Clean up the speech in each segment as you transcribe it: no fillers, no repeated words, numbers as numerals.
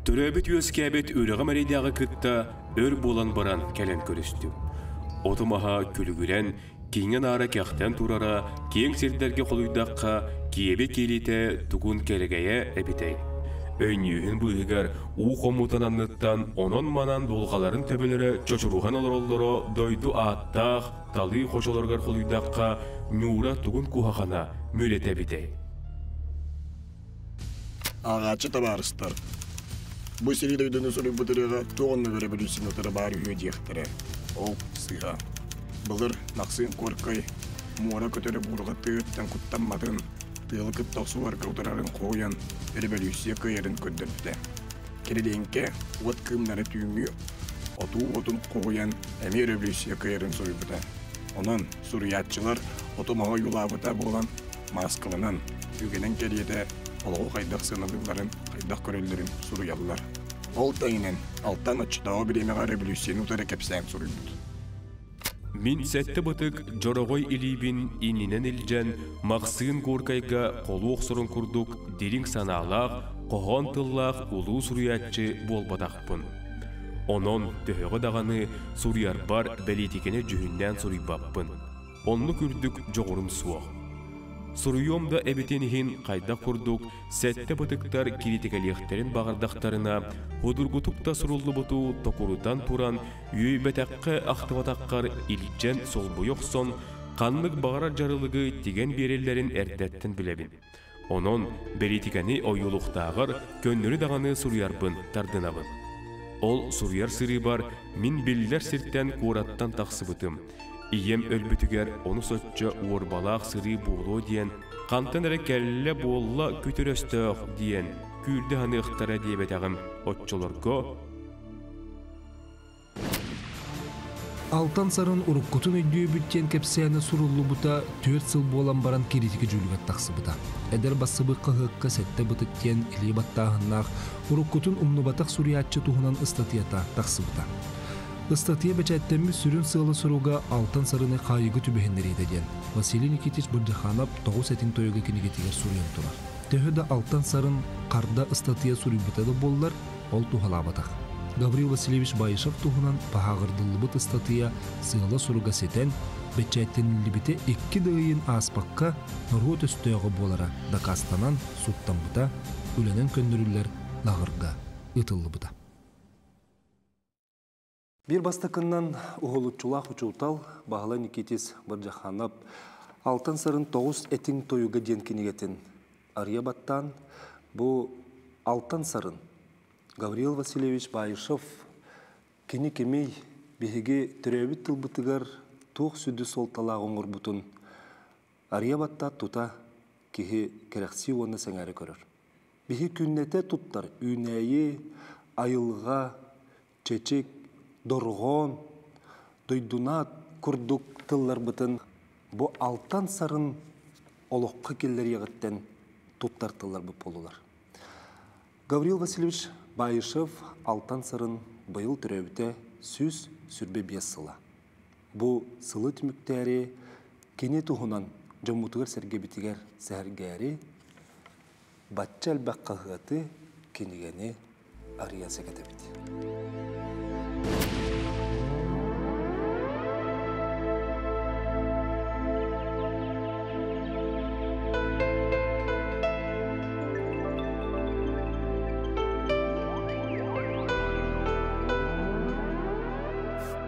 Төрөөбүт-үөскээбит үрэҕим эрэйдээҕи кытта өр буолан баран кэлэн көрүстүм. Оту-маһа күлүгүрэн, киҥэ-наара кэхтэн турара киэҥ сирдэргэ холуйдахха, киэби киэлитэ тугун кэрэгэйэ эбитэй. Өйньүүһүн быыһыгар уу хоммутун анныттан онон-манан дулҕаларын төбөлөрө чочуруһан олороллоро дойду ааттаах талыы хочолоругар холуйдахха, ньуура тугун куһаҕана мүрэтэ эбитэй. Ааҕааччы табаарыстар, бу сири дойдуну суруйбут ырыаҕа туох оннук өрөбөлүүссүйэ баар үһү диэхтэрэ. Ол сыыһа. Былыр Наксыын Куоркай муора көтөрө буурҕа тыаттан куттамматын, тыалы кытта охсуһарга утарарын хоһуйан, өрөбөлүүссүйэ кыайарын көрдөрбүтэ. Кирилиэҥкэ уот кыымнара түүҥҥү отуу уотун хоһуйан эмиэ өрөбөлүүссүйэ кыайарын суруйбута. Онон суруйааччылар оту-маһы ойуулаабыта буолан мааскаланан, үгэнэн кэриэтэ олоҕу хайдах сыаналыылларын, хайдах көрөллөрүн суруйаллар. Ол тэҥинэн Алтан оччотооҕу бириэмэҕэ революцияны утары кэпсээн суруйбут. Мин сэттэ бытык дьороҕой илиибин иннинэн илдьэн Махсыын Горкайга холуу охсорун курдук дириҥ санаалаах, хоһоон тыллаах улуу суруйааччы буолбатахпын. Онон төһөҕө даҕаны суруйарбар бэлиитикэни дьүһүннээн суруйбаппын. Оннук үрдүк дьоҕурум суох. Суруйуом да эбитин иһин хайдах курдук сэттэ бытыктар кириитикэлиэхтэрин баҕардахтарына, судургутук да суруллубуту токурутан туран үөйбэтэххэ-ахтыбатаххар илдьэн солбуйа охсон, ханнык баҕарар дьарылыгы тигэн биэрэллэрин эрдэттэн билэбин. Онон бэлиитикэни ойуулуктааҕар көннөрү даҕаны суруйарбын тардынабын. Ол суруйар сырыыбар мин биллэр сиртэн куораттан тахсыбытым. Ийэм өлбүтүгэр ону соччо уорбалаах сырыы буолуо диэн, хантан эрэ кэллэ-буолла күтүр өстөөх диэн күүрдэ саныахтара диэбэтэҕим оччолорго Алтан Сарын уруккутун өйдүөбүт диэн кэпсээнэ суруллубута 4 сыл буолан баран кириитикэ дьүүлүгэр тахсыбыта. Эдэр бассабык хаһыакка сэттэ бытык диэн илии баттааһыннаах уруккутун умнубатах суруйааччы туһунан ыстатыйата тахсыбыта. Ыстатыйа бэчээттэммит сүрүн сыала-соруга Алтан Сарыны хаайыыга түбэһиннэриитэ диэн Василий Никитич Бырдьахаанап Тоҕус этиҥ тойуга кинигэтигэр суруйан турар. Төһө да Алтан Сарын харда ыстатыйа суруйбута да буоллар, ол туһалаабатах. Гаврил Васильевич Баишев туһунан баһааҕырдыллыбыт ыстатыйа сыала-соруга ситэн, бэчээттэниллибитэ икки да ыйын ааспакка норуот өстөөҕө буолара дакаастанан сууттаммыта, үлэнэн көннөрүллэр лааҕырга ыытыллыбыта. Биир бастакыннан уһулуччулаах учуутал Баһылай Никитис Бырдьаханап Алтан Сарын тоҕус этиҥ тойуга диэн кинигэтин арыйа баттаан, бу Алтан Сарын Гавриил Васильевич Баишев кини кимий, биһиги төрөөбүт тылбытыгар туох сүдү суолталаах оҥорбутун арыйа баттаат тута киһи кэрэхсии уонна сэҥээрэ көрөр. Биһи күннэтэ туттар үүнээйи, айылҕа, чэчик, дорҕоон, дойдунаат курдук тылларбытын бу алтан сарын олоххо киллэриэҕиттэн туттар тылларбыт буоллулар. Гаврил Васильевич Баишев алтан сарын быйыл төрөөбүтэ 125 сыла. Бу сылы түмүктээри кини туһунан дьоммутугар-сэргэбитигэр сэһэргээри бачча элбэх хаһыаты, кинигэни арыйан сэгэтэбит.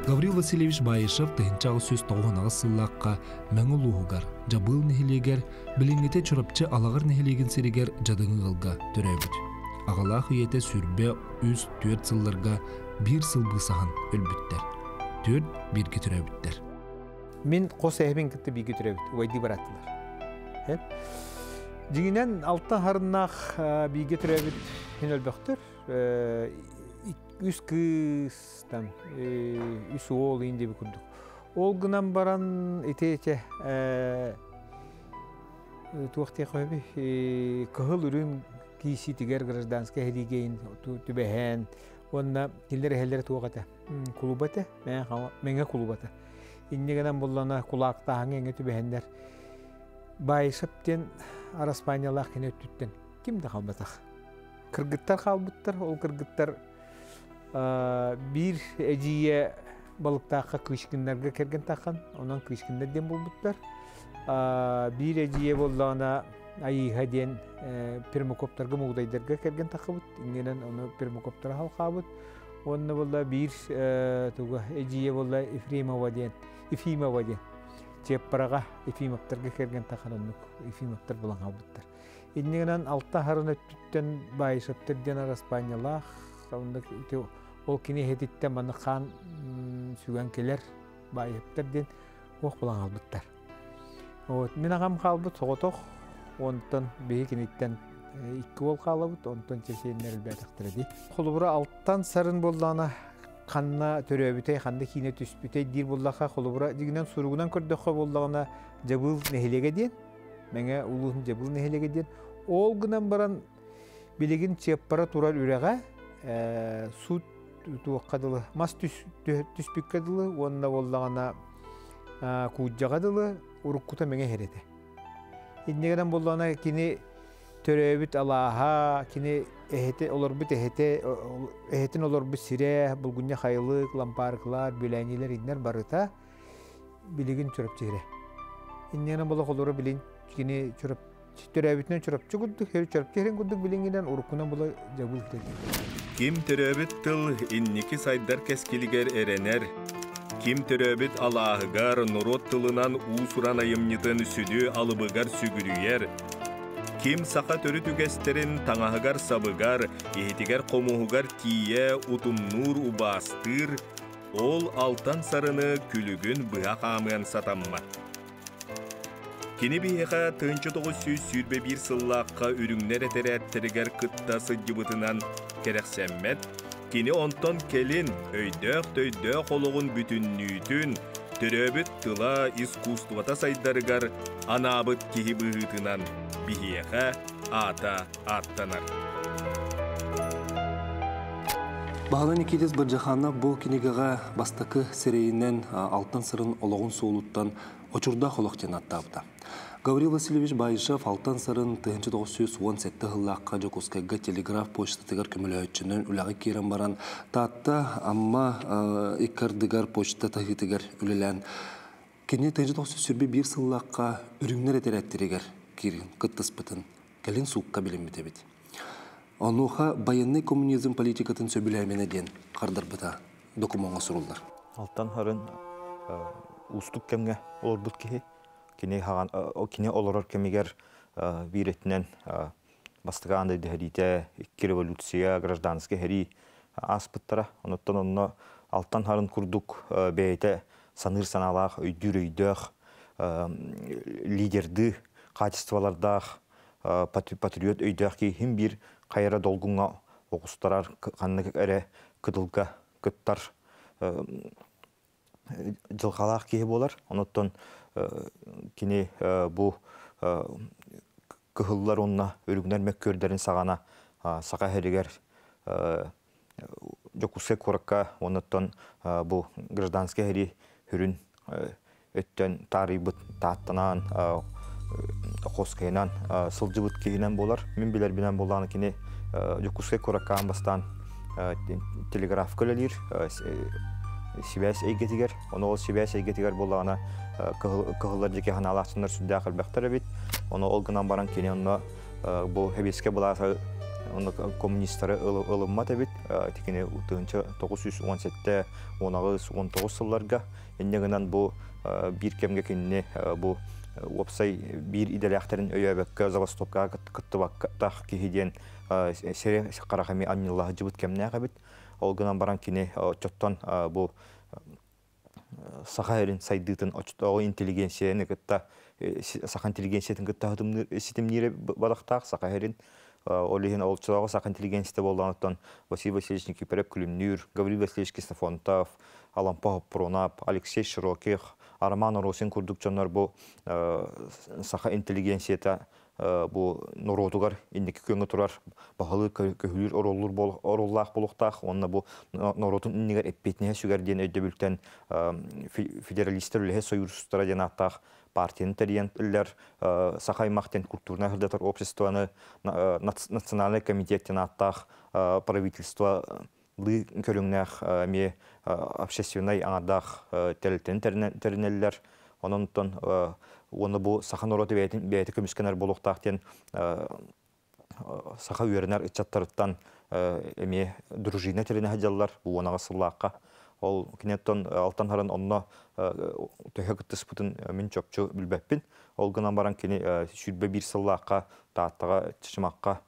Гаврил Васильевич Баишев 1898 сыллаахха Мэҥэ улууһугар Дьабыыл нэһилиэгэр Билиҥҥитэ Чурапчы Алаҕар нэһилиэгин сиригэр дьадаҥы ыалга төрөөбүт. Аҕалаах ийэтэ сүүрбэ үс түөрт сылларга биир сыл быысаһан өлбүттэр. Түөрт бииргэ төрөөбүттэр. Мин хос эһэбин кытта бииргэ төрөөбүт, убайдыы барааттылар. Дьиҥинэн алта харыннаах бииргэ төрөөбүт хин өлбөхтөр. Үс кыыстан, үс уол иин диэби курдук. Ол гынан баран ити этэ туох диэххэ кыһыл үрүҥ киисиитигэр гражданскай сэриигэ түбэһэн уонна кинилэр эһэлэрэ туох этэ кулуба этэ мэҥэ кулубата инньэ гынан буллана кулаактааһыҥҥа эҥэ түбэһэннэр Баишев диэн араспаанньалаах кини өттүттэн ким да халбатах. Кыргыттар хаалбыттар, ол кыргыттар биир эдьиийэ Балыктаахха Кыычкиннарга кэргэн таххан, онон Кыычкиннар диэн буолбуттар. Биир эдьиийэ буоллаҕына Айыыһа диэн Пермакоптарга Мугудайдарга кэргэн таххыбыт, иннинэн ону Пермакоптара халхаабыт. Уонна буолла биир туга эдьиийэ буолла Ефремова диэн, Ефимова диэн Чыаппараҕа Ефимовтарга кэргэн таххан оннук Ефимовтар булан хаалбыттар. Иннигинэн алта харын өттүттэн Баишевтар диэн араспаанньалаах, оннук ол кини эһэтиттэн маны хаан сүгэн кэлэр Баишевтар диэн уох булан хаалбыттар. Вот мин аҕам хаалбыт соҕотох, онтон биһи киниттэн икки уол хаалабыт, онтон чэчиэннэр элбээтэхтэрэ дии. Холобура алтан сарын буоллаҕына ханна төрөөбүтэй, ханна киинэ түспүтэй диир буоллахха, холобура дьигинэн суругунан көрдөххө буоллаҕына Дьабыыл нэһилиэгэ диэн, Мэҥэ улууһун Дьабыыл нэһилиэгэ диэн. Ол гынан баран билигин Чыаппара турар үрэҕэ суут туохха дылы мас түспүккэ дылы уонна буоллаҕына куудьаҕа дылы уруккута Мэҥэ иһэр этэ. Иннигинэн буоллаҕына кини төрөөбүт алааһа, кини эһэтэ олорбут эһэтэ, эһэтин олорбут сирэ, Булгунньа Хайылык, Лампаарыкылар, Бүлээнилэр иннэр барыта билигин Чурапчы сирэ. Иннигинэн буолла холоро билин кини төрөөбүтүнэн Чурапчы курдук, Чурапчы сирин курдук билиҥҥинэн уруккунан була дьабыл Ким төрөөбүт тыл инники сайдар кэскилигэр эрэнэр, ким төрөөбүт алааһыгар норуот тылынан уус-уран айымньытын сүдү алыбыгар сүгүрүйэр, ким саха төрүт үгэстэрин таҥаһыгар-сабыгар, иһитигэр-хомуһугар тиийэ утумнуур, убаастыыр, ол алтан сарыны күлүгүн быһа хаамыан сатаммат. Кини биһиэхэ 1921 сыллаахха үрүҥнэр этэрээттэригэр кытта сылдьыбытынан кэрэхсэммэт, кини онтон кэлин өйдөөх-төйдөөх олоҕун бүтүннүүтүн, төрөөбүт тыла, искусствота сайдарыгар анаабыт киһи быһыытынан биһиэхэ аата ааттанар. Баһылай Никитис Бырдьаханов бу кинигэҕэ бастакы сирэйинэн Алтан сырын олоҕун суолуттан Очурдаах олох диэн аттаабыта. Гаврил Васильевич Баишев Алтан сарын 1917 сыллаахха Дьокуускайга телеграф почтатыгар көмөлөһөөччүнэн үлэҕэ киирэн баран Таатта Амма икки ардыгар почта таһыытыгар үлэлээн кини 1921 сыллаахха үрүҥнэр этэрээттэригэр киирин кыттыспытын кэлин суукка билиммит эбит. Онуоха байыаннай коммунизм политикатын сөбүлээмэнэ диэн хардарбыта докумуоҥҥа суруллар. Алтан Харын уустук кэмҥэ олорбут киһи. Кини кини олорор кэмигэр биир өттүнэн бастакы аан дойду сэриитэ, икки революция, гражданскай сэрии ааспыттара. Онуттан онно Алтан Харын курдук бэйэтэ саныыр санаалаах, өйдүүр өйдөөх, лидердыы качестволардаах патриот өйдөөх киһи биир хайара долгуҥҥа оҕустарар ханнык эрэ кытылга кыттар дьылҕалаах киһи буолар. Онуттан кини бу кыһыллар уонна үрүҥнэр мөккүөрдэрин саҕана Саха сиригэр Дьокуускай куоракка онуттан бу гражданскай сэрии сүрүн өттөн таарыйбыт Тааттанан Охотскайынан сылдьыбыт киһинэн буолар. Мин билэрбинэн буоллаҕына кини Дьокуускай куоракка аан бастаан телеграфка үлэлиир сибээс эйгэтигэр. Ону ол сибээс эйгэтигэр буоллаҕына кыһыллар диэки санаалаахсыннар сүрдээх элбэхтэр эбит. Ону ол гынан баран кини онно бу сэбиэскэй былаасы коммунистары ылыммат эбит. Кини 1917 18 19 сылларга Инньэ гынан бу биир кэмгэ кинини бу уопсай биир идэлээхтэрин өйөөбөккө забастовкаҕа кыттыбаттах киһи диэн сири харах эми анньылла сылдьыбыт кэмнээх эбит. Ол гынан баран кини оччоттон бу саха сирин сайдыытын оччотооҕу интеллигенцияны кытта саха интеллигенциятын кытта ситимниирэ бадахтаах саха сирин ол иһин олчолооҕу саха интеллигенцията буоллаҕыттан Василий Васильевич Никифоров Күлүмнүүр, Гаврил Васильевич Ксенофонтов, Алампа Хоппурунаап, Алексей Широких, Роман Оросин курдук дьоннор бу саха интеллигенцията бу норуотугар инники күөҥҥэ турар баһылык көһүлүүр оруоллуур оруоллаах буолуохтаах уонна бу норуотун иннигэр эппиэтинэһи сүгэр диэн өйдөбүлтэн федералистар үлэһит сойуустара диэн ааттаах партияны тэрийэнлэр, Саха аймах культурнай сырдатар обществоны, Национальный комитет аттаах правительство лы көрүҥнээх эми общественный аңардаах тэрилтени тэринэллэр. Онон оны бу саха норуоту бэйэти көмүскэнэр болуохтаах диэн саха үөрэнэр ыччаттарыттан эми дружина тэринэ сылдьаллар уонаҕа сыллаахха. Ол кинеттон Алтан Сарын онно төһө кыттыспытын мин чопчу билбэппин. Ол гынан баран кини 21 сыллаахха Тааттаҕа, Чычымахха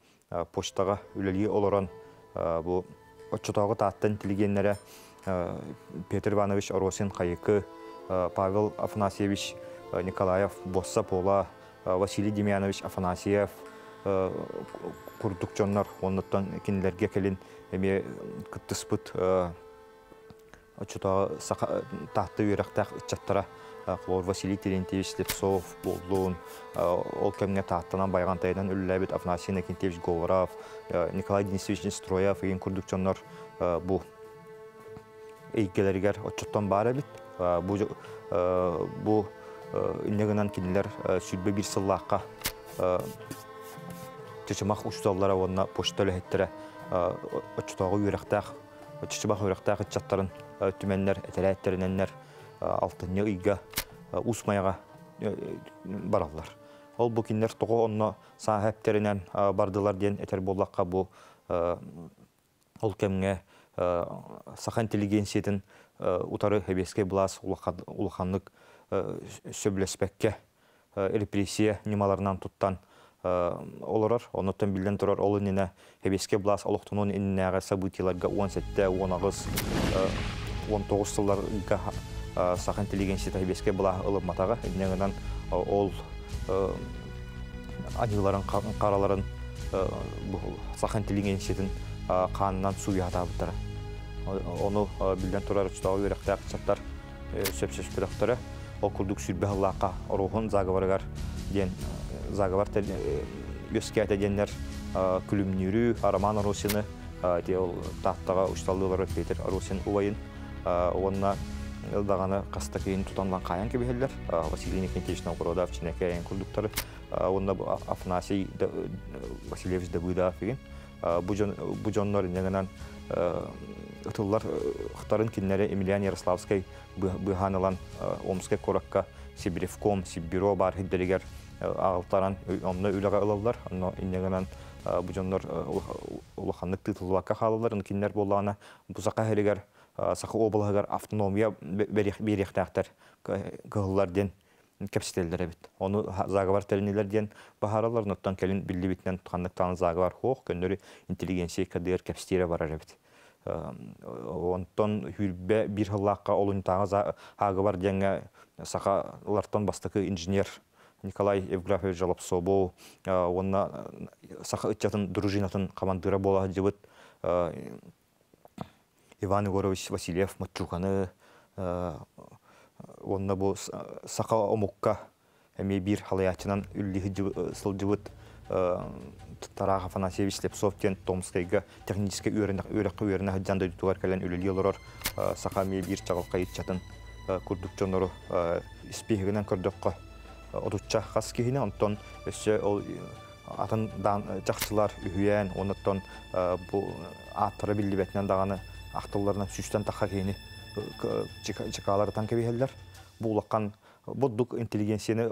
почтаҕа үлэлии олорон бу оччотооҕу Таатта интеллигеннэрэ Петр Иванович Оросин Хайыкы, Павел Афанасьевич Николаев Босса Пола, Василий Демьянович Афанасьев курдук дьоннор, оннуттан кинилэргэ кэлин эмиэ кыттыспыт оччотооҕу Таатта үөрэхтээх ыччаттара Хлор Василий Терентьевич Слепцов буоллун, ол кэмҥэ Тааттанан Байҕантайынан үлэлээбит Афанасий Иннокентьевич Говоров, Николай Денисович Нестроев ыйын курдук дьоннор бу эйгэлэригэр оччоттон баар эбит. Бу инньэ гынан кинилэр 21 сыллаахха Чычымах учууталлара уонна почта үлэһиттэрэ оччотооҕу үөрэхтээх Чычымах үөрэхтээх ыччаттарын түмэннэр, этэрээттэринэннэр алтынньы ыйга Уус Майаҕа бараллар. Ол бу кинилэр тоҕо онно сааһа эптэринэн бардылар диэн этэр буоллахха, бу ол кэмҥэ саха интеллигенциятын утары сэбиэскэй былаас улаханнык сөбүлэспэккэ репрессия ньымаларынан туттан олорор. Онуттан биллэн турар, ол иннинэ сэбиэскэй былаас олохтонуон иннинээҕи событиеларга 17, 18, 19 сылларга саха интеллигенцията сэбиэскэй былааһы ылымматаҕа. Инньэ гынан ол аньыыларын хараларын саха интеллигенциятын хаанынан сууйа сатаабыттара. Ону биллэн турар оччотооҕу үөрэхтээх ыччаттар сөпсөспөтөхтөрө. Ол курдук сүрбэ сыллаахха Оруоһун заговорыгар диэн заговор үөскээтэ диэннэр Күлүмнүүрү, Роман Оросины, ол Тааттаҕа учууталлыылары Петр Оросин убайын уонна даҕаны хаста киһини тутан хаайан кэбиһэллэр. Василий Никитич Новгородов, Чинэкэ курдуктары уонна Афанасий Васильевич Давыдов деген бу дьоннор инньэ ытыллар хтарын кинилэри Емельян Ярославскай быыһаан ылан Омскай куоракка Сибиревком, Сиббюро баар сирдэригэр аҕалтаран онно үлэҕэ ылаллар. Онно инньэ гынан бу дьоннор улаханнык тыытыллыбакка хаалаллар. Кинилэр буоллаҕына бу саха сиригэр, Саха облаһыгар автономия биэриэхтээхтэр кыһыллар диэн кэпсэтэллэр эбит. Ону заговор тэринилэр диэн баһараллар, оттон кэлин биллибитинэн ханнык даҕаны заговор суох, көннөрү интеллигенция кадыр кэпсэтиирэ барар эбит. Онтон 21 сыллаахха олунньутааҕы заговор диэҥҥэ сахалартан бастакы инженер Николай Евграфович Жолобцову уонна саха ыччатын дружинатын командира буола сылдьыбыт Иван Егорович Васильев Моччуканы уонна бу саха омукка эмиэ биир халайааччынан үллии сылдьыбыт Тарах Афанасьевич Слепцов диэн Томскайга техническэй үөрэххэ үөрэнэ сылдьан дойдутугар кэлэн үлэлии олорор саха эмиэ биир чаҕылхай ыччатын курдук дьоннору испииһэгинэн көрдөххө отучча хас киһини, онтон өссө ол атын чахчылар үһүйээн, оннуттан бу ааттара биллибэтинэн даҕаны ахтылларынан сүүстэн тахха киһини чыкааларытан кэбиһэллэр. Бу улахан бурдук интеллигенцияны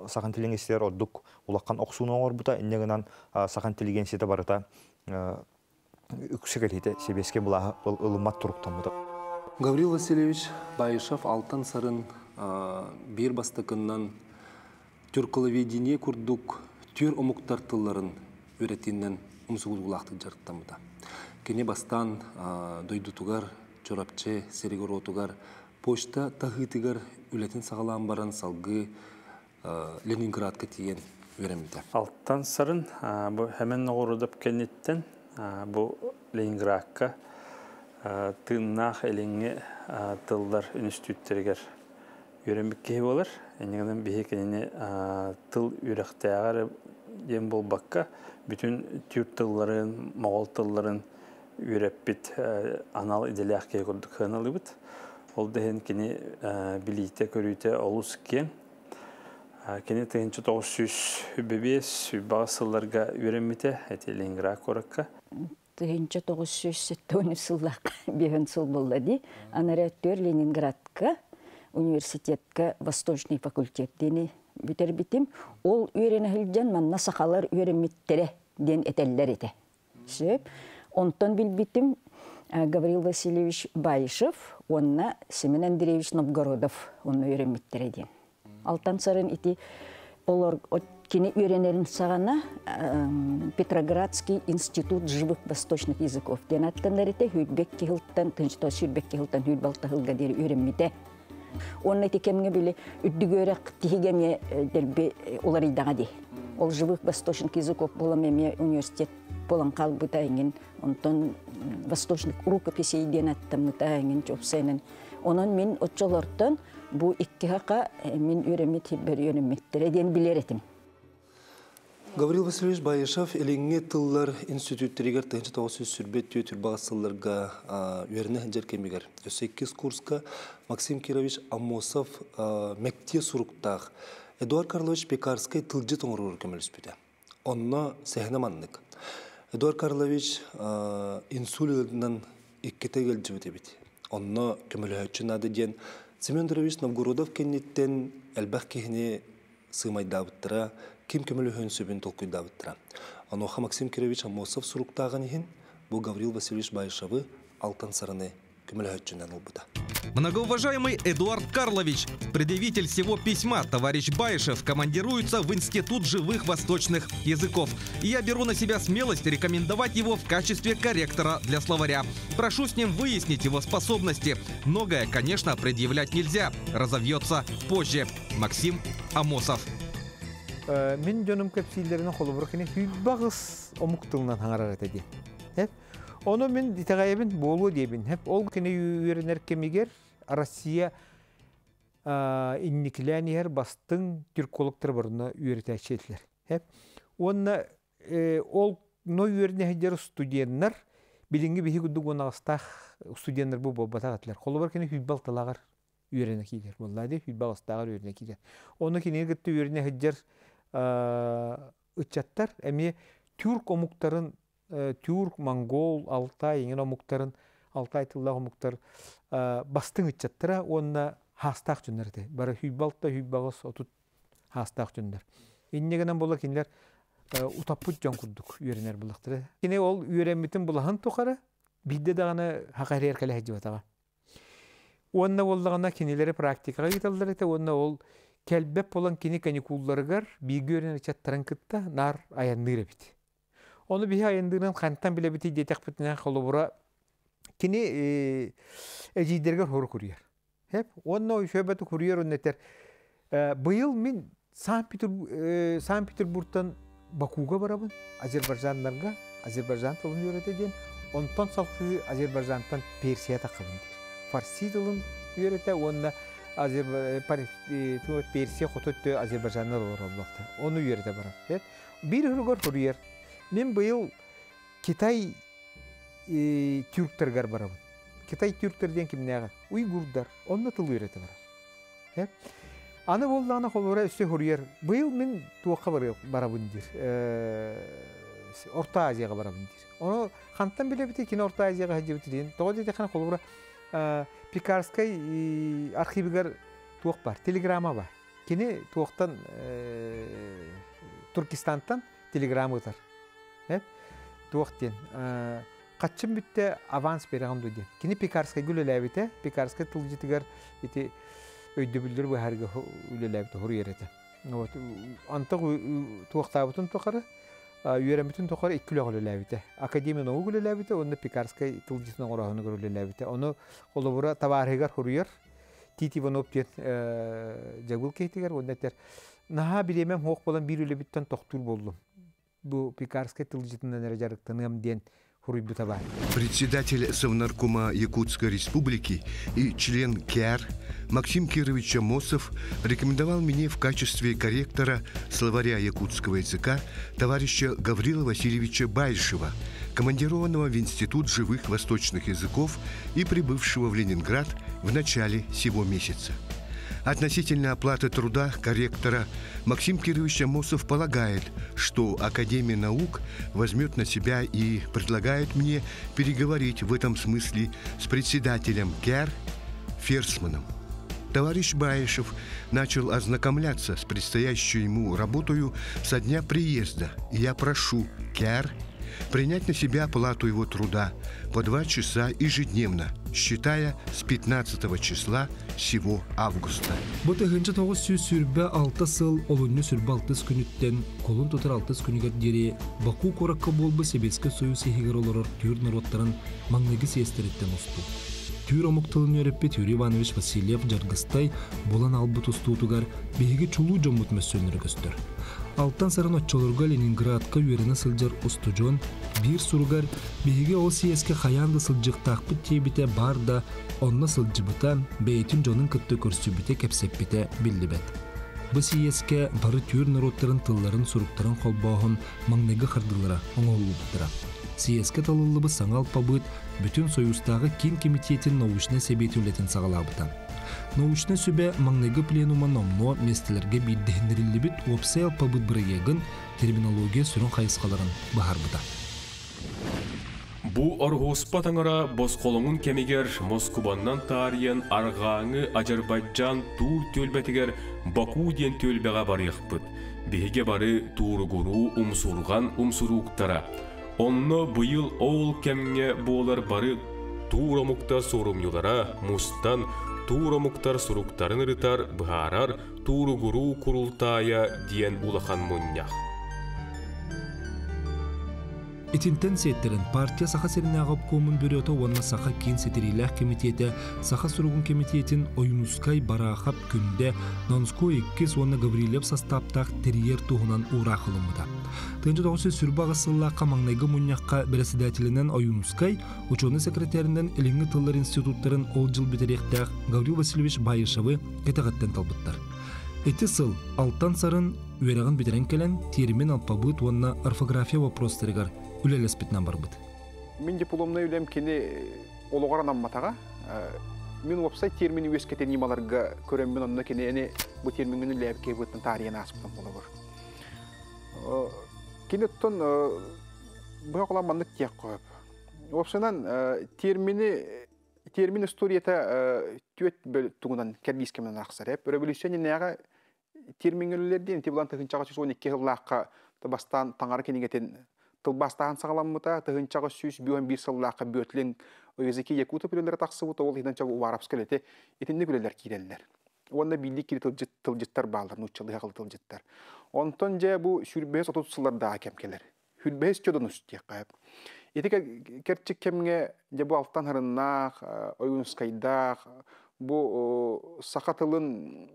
саха интеллигенциялар ордук улахан охсууну оҥорбута. Инньэ гынан саха интеллигенцията барыта үксэ кэлиитэ сэбиэскэй былааһы ылыммат туруктаммыта. Гаврил Васильевич Баишев Алтан Сарын биир бастакыннан тюрколоведение курдук түр омуктар тылларын үөрэтиинэн умсугутуулаахтык дьарыктаммыта. Кини бастаан дойдутугар, Чурапчы сиригэр-уотугар почта таһыытыгар үлэтин саҕалаан баран салгыы Ленинградка тиийэн үөрэммитэ. Алтан Сарын бу Хэмэн Ноҕорудап кэнниттэн бу Ленинградка тыыннаах илиҥҥи тыллар үнүстүүттэригэр үөрэммит киһи буолар. Иннигинэн биһи кинини тыл үөрэхтээҕэр диэн буолбакка, бүтүн түүр тылларын, моҕол тылларын үөрэппит анал идэлээх киһи курдук сыаналыыбыт. Ол да иһин кини билиитэ, көрүүтэ олус киэҥ. Кини 1905 сүббаҕа сылларга үөрэммитэ, эти Ленинград куоракка. 1970 сыллаах биһэн сыл болла ди. Анара төр Ленинградка университетка Восточный факультет дени бүтербитим. Ол үйренehilден манна сахалар үйренмиттере ден этеллер ете. Сөп. Онтон билбитим Гаврил Васильевич Баишев, онна Семен Андреевич Новгородов онно үйренмиттере ден. Алтан сарын ити олор кини үйренерин сағана Петроградский институт живых восточных языков ден аттандар ете хүлбек кихилтан тынчто сүрбек кихилтан хүлбалта хылга дери үйренмите. Онна ити кемге биле үддүгөрек тихигеме дерби уларыйдага ди. Ол живых восточных языков бола меме университет болан калбыта эңин, онтон восточных рукописей ден аттамыта эңин чопсенен. Онон мин отчолортон бу икки хака мин үйренмит хиббер үйренмиттере ден билер этим. Гаврил Васильевич Баишев элиңге тыллар институттэригэр тыһынча тоҕус сүүс сүрбэт түө түрбаҕас сылларга үөрэнэ сылдьар кэмигэр. Өссө иккис курска Максим Кирович Аммосов мэктиэ суруктаах Эдуард Карлович Пекарскай тылдьыт оҥороругар көмөлөспүтэ. Онно сэһэнэ маннык. Эдуард Карлович инсулинынан иккитэ ыалдьыбыт эбит. Онно көмөлөһөөччү наада диэн Семен Андреевич Новгородов кэнниттэн элбэх киһини сыымайдаабыттара, ким көмөлөһүөн сөбүн толкуйдаабыттара. Онуоха Максим Кирович Аммосов суруктааҕын иһин бу Гаврил Васильевич Баишевы Алтан Сарыны көмөлөһөөччүнэн ылбыта. Многоуважаемый Эдуард Карлович, предъявитель всего письма, товарищ Баишев, командируется в Институт живых восточных языков. И я беру на себя смелость рекомендовать его в качестве корректора для словаря. Прошу с ним выяснить его способности. Многое, конечно, предъявлять нельзя. Разовьется позже. Максим Амосов. Мин дьонум кэпсииллэринэн холобура кини 28 омук тылынан саҥарар этэ диэн. Ону мин итэҕэйэбин буолуо диэбин. Ол кини үөрэнэр кэмигэр Россия инникилээн иһэр бастыҥ тюркологтар барына үөрэтээччи этилэр. Уонна ол но үөрэнэ сылдьар студеннар билиҥҥи биһи курдук уон аҕыстаах студеннар бу буолбатах этилэр. Холобур кини 26-лааҕар үөрэнэ киирэр. Буоллаа дии 28-тааҕар үөрэнэ киирэр. Ону кинини кытта үөрэнэ сылдьар ыччаттар эмиэ тюрк омуктарын тюрк, монгол, алтай эҥин омуктарын алтай тыллаах омуктар бастыҥ ыччаттара уонна хаастаах дьоннор этэ. Бары 26, 28, 30 хаастаах дьоннор. Инньэ гынан буола кинилэр утаппыт дьон курдук үөрэнэр буллахтара. Кини ол үөрэммитин булаһын тухары биирдэ даҕаны хака иһигэр кэлэ сылдьыбатаҕа. Уонна буоллаҕына кинилэри практикаҕа ыыталлар этэ уонна ол кэлбэт буолан кини каникулларыгар бииргэ үөрэнэр ыччаттарын кытта наар айанныыр эбит. Ону биһи айанныырын хантан билэбитий диэтэхпитинэ холобура кини эдьиийдэригэр хору курьер. Хеп уонна үсөбөтү курьер онно этэр быйыл мин Санкт-Петербургтан Бакуга барабын, Азербайджаннарга, Азербайджан тылын үөрэтэ диэн, онтон салгыы Азербайджантан Персия таххабын диир. Фарси тылын үөрэтэ уонна Персия хоту өттө Азербайджаннар олороллохтар. Ону үөрэтэ барар. Биир суругар суруйар. Мин быйыл Китай тюрктарыгар барабын. Китай тюрктар диэн кимнээҕэ? Уйгурдар. Онно тыл үөрэтэ барар. Аны буоллаҕына холобура өссө суруйар. Быйыл мин туохха барабын диир. Орто Азияҕа барабын диир. Ону хантан билэбитий кини Орто Азияҕа сылдьыбыт диэн. Тоҕо диэтэххинэ холобура Пекарскай архивыгар туох бар, телеграмма бар. Кини туохтан Туркестантан телеграмма ыытар. Туох диэн хаччым бүттэ аванс береҕин дуу диэн. Кини Пекарскайга үлэлээбитэ. Пекарскай тылдьытыгар ити өйдөбүллэр быһаарга үлэлээбитэ хоруйар этэ. Вот антах туохтаабытын тухары үөрэммитин тухары икки үлэҕэ үлэлээбитэ. Академия наук үлэлээбитэ уонна Пекарскай тылдьытын оҥорооһунугар үлэлээбитэ. Ону холобура табаарыһыгар хоруйар Тит Иванов диэн дьабыл киһитигэр уонна этэр наһаа бириэмэм суох буолан биир үлэбиттэн тохтуур буоллум. Бу Пекарскай тылдьытынан эрэ дьарыктаныам диэн хуруйбута баар. Председатель Совнаркома Якутской Республики и член КИАР Максим Кирович Амосов рекомендовал мне в качестве корректора словаря якутского языка товарища Гаврила Васильевича Баишева, командированного в Институт живых восточных языков и прибывшего в Ленинград в начале сего месяца. Относительно оплаты труда корректора Максим Кирович Амосов полагает, что Академия наук возьмет на себя и предлагает мне переговорить в этом смысле с председателем КЭР Ферсманом. Товарищ Баишев начал ознакомляться с предстоящей ему работою со дня приезда, и я прошу КЭР принять на себя оплату его труда по 2 часа ежедневно, считая с 15 числа сего августа. Бу 1926 сыл олунньу сүрбэ алтыс күнүттэн кулун тутар алтыс күнүгэр диэри Баку куоракка буолбут Сэбиэскэй Союз иһигэр олорор түүр норуоттарын маҥнайгы съезтэриттэн устуу. Түүр омук тылын үөрэппит Юрий Иванович Васильев Дьаргыстай булан албыт устуутугар биһиги чулуу дьоммут мөссүөннэрэ көстөр. Алтан Сарын оччолорго Ленинградка үөрэнэ сылдьар устудьуон биир суругар биһиги ол съезкэ хайаан да сылдьыахтаахпыт диэбитэ баар да, онно сылдьыбыта, бэйэтин дьонун кытта көрсүбүтэ, кэпсэппитэ биллибэт. Бу съезкэ бары түүр норуоттарын тылларын суруктарын холбооһун маҥнайгы хардыылара оҥоһуллубуттара. Съезкэ талыллыбыт саҥа алпабыыт бүтүн Союзтааҕы киин кэмитиэтин научнай сэбиэт үлэтин саҕалаабыта. Научнай сүбэ маҥнайгы пленума номнуо миэстэлэргэ биирдэһиннэриллибит уопсай алпабыт бырайыагын терминология сүрүн хайысхаларын быһаарбыта. Бу Ороһуоспа таҥара босхолоҥун кэмигэр Москубаннан таарыйан арҕааҥы Азербайджан туур түөлбэтигэр Баку диэн түөлбэҕэ барыахпыт. Биһиги бары тууругуруу умсурҕан умсурууктара. Онно быйыл ол кэмҥэ буолар бары туур омуктар суорумньулара мустан туур омуктар суруктарын ырытар, быһаарар Тууругуруу курултаайа диэн улахан мунньах. Итинтэн сиэттэрэн партия Саха сиринээҕи обкомун бюрота уонна Саха киин ситириилээх кэмитиэтэ Саха суругун кэмитиэтин Ойуунускай, Бараахап, Күндэ, Донской иккис уонна Гаврильев састааптаах тэрийэр туһунан уураах ылыммыта. 1928 сыллаахха маҥнайгы мунньахха бэрэссэдээтэлинэн Ойуунускай, учуонай секретаринэн Илиҥҥи тыллар институттарын ол дьыл бүтэриэхтээх Гаврил Васильевич Баишевы кэтэҕиттэн талбыттар. Ити сыл Алтан Сарын үөрэҕин бүтэрэн кэлэн тиэрмин алпабыт уонна орфография вопростарыгар үлэлэспитинэн барбыт. Мин дипломнай үлэм кини олоҕор анамматаҕа. Мин уопсай термин үөскэтэн ньымаларга көрөммүн онно кинини бу термиҥҥин үлэлээбит киһи таарыйан ааспытым холобур. Кини оттон быһа холоон маннык диэх көп. Уопсайынан термини термин историята түөт тугунан кэрдиис кэминэн ахсар. Революция иннинээҕи термиҥҥэлэр диэн ити булан тыһыынчаҕа 112 сыллаахха бастаан таҥара кинигэтин тылбаастаан саҕаламмыта тыһыынчаҕа 151 сыллаахха Бөтлин языки якута үлэлэрэ тахсыбыта ол иһинэн Уваровскай үлэтэ итинник үлэлэр киирэллэр. Уонна биирдии кири тылдьыттар бааллар, нууччалыы хахылы тылдьыттар. Онтон дьэ бу сүүрбэһис отут сыллардаах кэм кэлэр. Хүрбэһис чодонус диэххэ. Ити кэрчик кэмҥэ дьэ бу Алтан Харыннаах, Ойуунускайдаах, бу саха тылын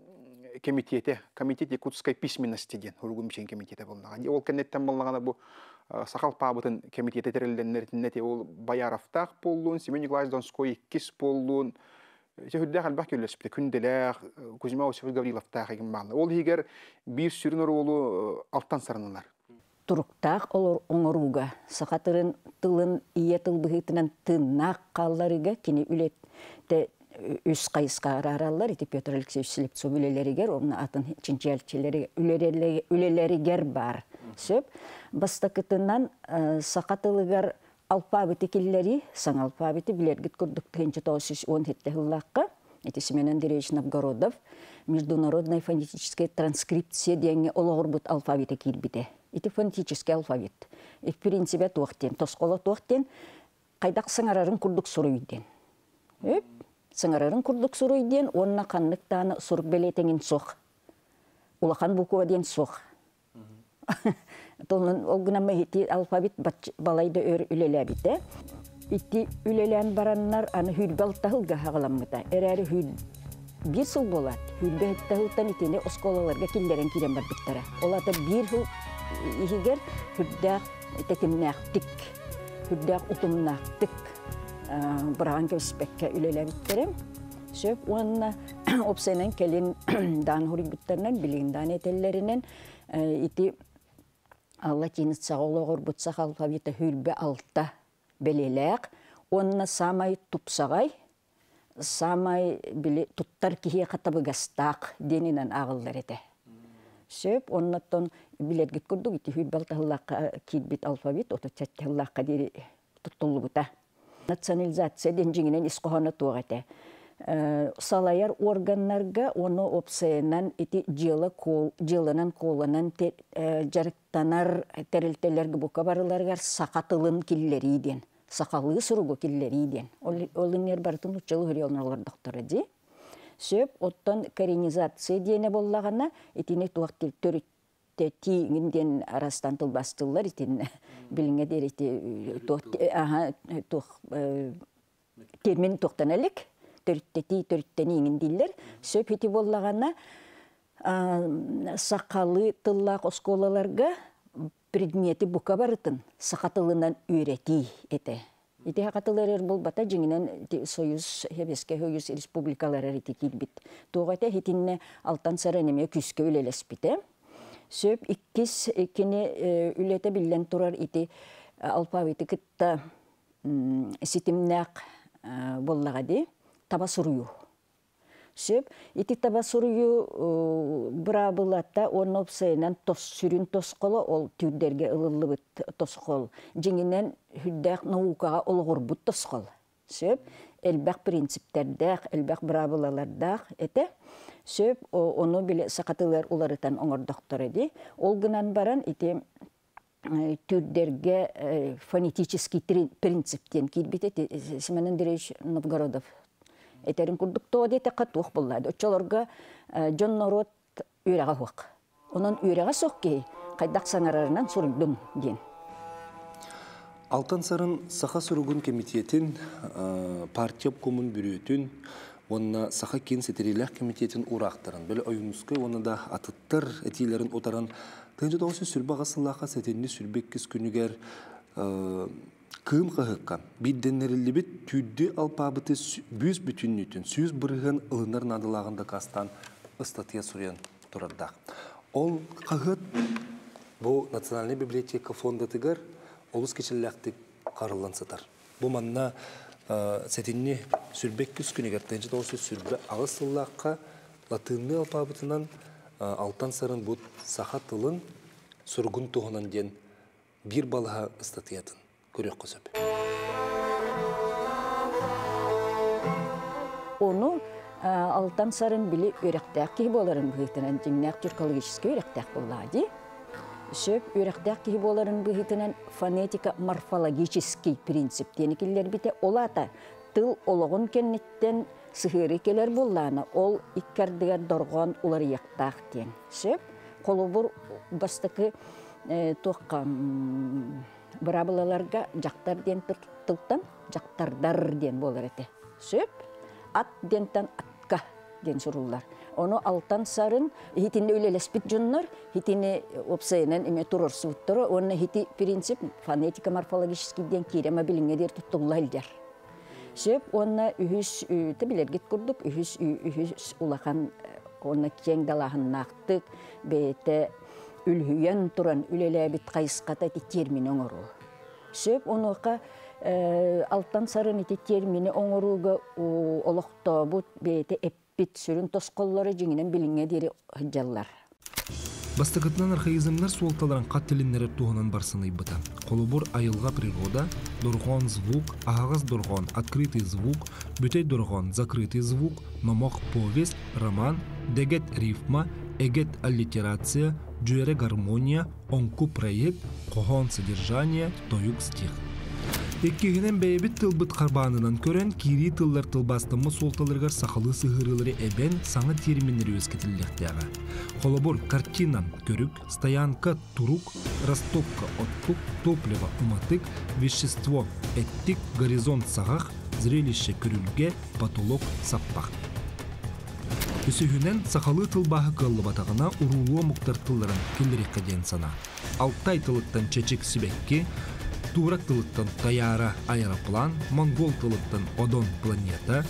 кэмитиэтэ, комитет якутской письменности диэн Уругун Мичен кэмитиэтэ буоллаҕа. Ол кэнниттэн буоллаҕына бу саха алпаабытын кэмитиэтэ тэриллэннэритиннэ ол Бояровтаах буоллун, Семен Николаевич Донской иккис буоллун, Сүрдээх элбэх күллэспитэ. Күндэлээх, Кузьма Осипович Гавриловтаах игин баалла. Ол иһигэр биир сүрүн оруолу Алтан сарынылар. Туруктаах оҥорууга саха тылын тылын ийэ тыл быһыытынан тыыннаах хаалларыыга кини үлэтэ үс хайысха араараллар. Ити Петр Алексеевич Слепцов үлэлэригэр, уонна атын чинчийээччилэри үлэлэригэр баар. Сөп. Бастакытынан саха тылыгар алфавиты киллэрии, саҥа алфавиты билэргит курдук 1917 сыллаахха ити Семен Андреевич Новгородов международная фонетическая транскрипция диэҥҥэ олоҕурбут алфавита киирбитэ. Ити фонетический алфавит. В принципе туох диэн, тосхоло туох диэн, хайдах саҥарарын курдук суруй диэн. Саҥарарын курдук суруй диэн уонна ханнык дааны сурук бэлиэтэҥин суох. Улахан буква диэн суох. Тонун ол гынан ити алфавит балай да өр үлэлээбитэ. Ити үлэлээн бараннар аны хүрбэ алтаһылга хаҕаламмыта. Эрээри хүр биир сыл буолаат, хүрбэ алтаһылтан итини оскуолаларга киллэрэн киирэн барбыттара. Ол ата биир сыл иһигэр хүрдээх тэтимнээхтик, хүрдээх утумнаахтык быраҕан кэбиспэккэ үлэлээбиттэрэ. Сөп уонна опсайынан кэлин даан хоруйбуттарынан, билигин даан этэллэринэн ити латиницаҕа олоҕурбут саха алфавита хүрбэ алта бэлиэлээх уонна саамай тупсаҕай Самай били туттар киһиэхэ табыгастаах диэнинэн ааҕыллар этэ. Сөп, оннуттан билэргит курдук ити хүрбэл таһыллаахха киирбит алфавит 37 тыллаахха диэри туттуллубута. Национализация диэн дьиҥинэн ис хоһооно туох этэ. Салайар органнарга уонна уопсайынан ити дьыала дьыаланан куоланан дьарыктанар тэрилтэлэргэ бука барыларыгар саха тылын киллэрии диэн, сахалыы суругу киллэрии диэн. Ол иннигэр барытын нууччалыы суруйан олордохторо дии. Сөп, оттон коренизация диэнэ буоллаҕына, итини туох төрүттэтии диэн арастан тылбастыллар итиннэ билиҥҥэ диэри ити туох туох термин туохтан элик төрүттэтии төрүттэнииҥин дииллэр. Сөп, ити буоллаҕына сахалыы тыллаах оскуолаларга предмети бука барытын саха тылынан үөрэтии этэ. Ити саха тылы эрэр буолбата, дьиҥинэн Союз, Сэбиэскэй Союз республикаларар ити киирбит. Туох этэ итиннэ Алтан Сарын эмиэ күүскэ үлэлэспитэ. Сөп, иккис кини үлэтэ биллэн турар ити алфавиты кытта ситимнээх буоллаҕа дии, таба суруйуу. Сөп. Ити таба суруйуу быраабылата уонна уопсайынан тос сүрүн тосхоло ол түүрдэргэ ылыллыбыт тосхол. Дьиҥинэн сүрдээх наукаҕа олоҕурбут тосхол. Сөп. Элбэх принциптэрдээх, элбэх быраабылалардаах этэ. Сөп. Ону били саха тылыгар уларытан оҥордохторо дии. Ол гынан баран ити түрдэргэ фонетический принцип диэн киирбитэ Семен Андреевич Новгородов этэрин курдук тоо диэтэххэ туох буллаады. Оччолорго дьон норуот үөрэҕэ суох. Онон үөрэҕэ суох киһи хайдах саҥарарынан суруйдум диэн. Алтан Сарын Саха суругун комитетин, партия обкомун бүрүөтүн уонна Саха киин ситириилээх комитетин уураахтарын, били Ойуунускай уонна да атыттар этиилэрин утаран 1928 сыллаахха сэтинньи 22 күнүгэр Кыым хаһыакка биирдэннэриллибит түүрдүү алпаабыты бүүс бүтүннүүтүн 100% ылынар наадалааҕын дакаастаан ыстатыйа суруйан турардаах. Ол хаһыат бу Национальнай библиотека фондатыгар олус кичэллээхтик харыллан сытар. Бу манна сэтинньи 22 күнүгэр 1928 сыллаахха латыынныы алпаабытынан Алтан Сарын бут саха тылын суругун туһунан диэн биир балаһа ыстатыйатын көрүөххэ сөп. Ону Алтан Сарын били үөрэхтээх киһи буоларын быһыытынан дьиҥнээх тюркологическай үөрэхтээх буоллаҕа дии. Сөп, үөрэхтээх киһи буоларын быһыытынан фонетика морфологический принцип диэни киллэрбитэ. Ол аата тыл олоҕун кэнниттэн сыһыары кэлэр буоллаҕына, ол икки ардыгар дорҕоон уларыйыахтаах диэн. Сөп. Холобур, бастакы туохха быраабылаларга дьахтар диэн тылтан дьахтардар диэн буолар этэ. Сөп. Ат диэнтэн атка диэн суруллар. Ону Алтан Сарын итиннэ үлэлэспит дьоннор итини уопсайынан эмиэ туруорсубуттара уонна ити принцип фонетика морфологический диэн киирэмэ билиҥҥэ диэри туттулла сылдьар. Сөп уонна үһүс билэргит курдук үһүс үһүс улахан уонна киэҥ далааһыннаахтык бэйэтэ үлүһүйэн туран үлэлээбит хайысхата ити термини оҥоруу. Сөп, онуоха Алтан Сарын ити термини оҥорууга олохтообут бэйэтэ эппит сүрүн тосхоллоро дьиҥинэн билиҥҥэ диэри сылдьаллар. Бастакытынан архаизмнар суолталарын хат тилиннэрэр туһунан барсан ыйбыта. Холобур, айылҕа природа, дорҕоон звук, аһаҕас дорҕоон открытый звук, бүтэй дорҕоон закрытый звук, номох повесть, роман, дэгэт рифма, эгэт аллитерация, дьүөрэ гармония, оҥку проект, хоһоон содержание, тойук стих. Иккиһинэн бэйэбит тылбыт харбаанынан көрөн, киирии тыллар тылбаастаммыт суолталарыгар сахалыы сыһыарыылары эбэн, саҥа терминнэри үөскэтиллиэхтээҕэ. Холобур, картина, көрүк, стоянка, турук, растопка, оттук, топливо, уматык, вещество, эттик, горизонт, саҕах, зрелище, күрүлгэ, потолок, саппах. Үсүһүнэн, сахалыы тылбааһы кыаллыбатаҕына уруулуу омуктар тылларын киллэриэххэ диэн санаа. Алтай тылыттан чэчик сибэкки, турок тылыттан таяра аэроплан, монгол тылыттан одон планета,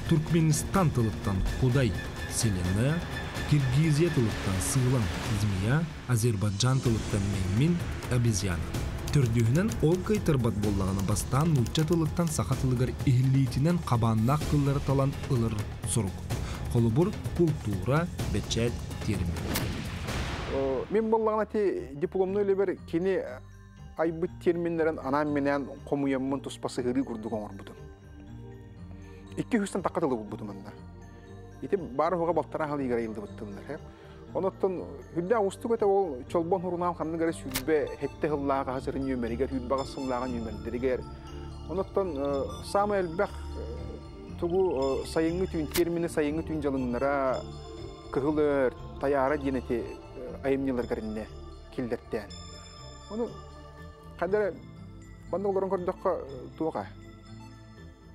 Туркменистан тылыттан кудай вселенная, Киргизия тылыттан сыылан змея, Азербайджан тылыттан меймин обезьяна. Төрдүһүнэн ол кыайтарбат буоллаҕына бастаан нуучча тылыттан саха тылыгар иһиллиитинэн хабааннаах тыллары талан ылар сорук. Холобур, култуура, бэчээт тиэрмин. Мин буоллаҕына ти дипломну үлэбэр кини айбыт терминнэрин анаан-минээн хомуйаммын туспа сыһырыы курдук оҥорбутум. 200-тэн тахха тылы булбутум онно. Ити баар уһуга балтараа хал игэр айылдыбыт тыллар. Онуттан үрдэ устук этэ ол чолбон хурунаан ханнык эрэ 27 сыллааҕы хасырын нүөмэригэр, 28 сыллааҕы нүөмэрдэригэр. Онуттан самый элбэх тугу сайыҥҥы түүн термини сайыҥҥы түүн дьалыҥнара кыһыл өр тайаара диэн эти айымньыларгар инне киллэртээн. Ону хадара манна олорон көрдөххө туоха.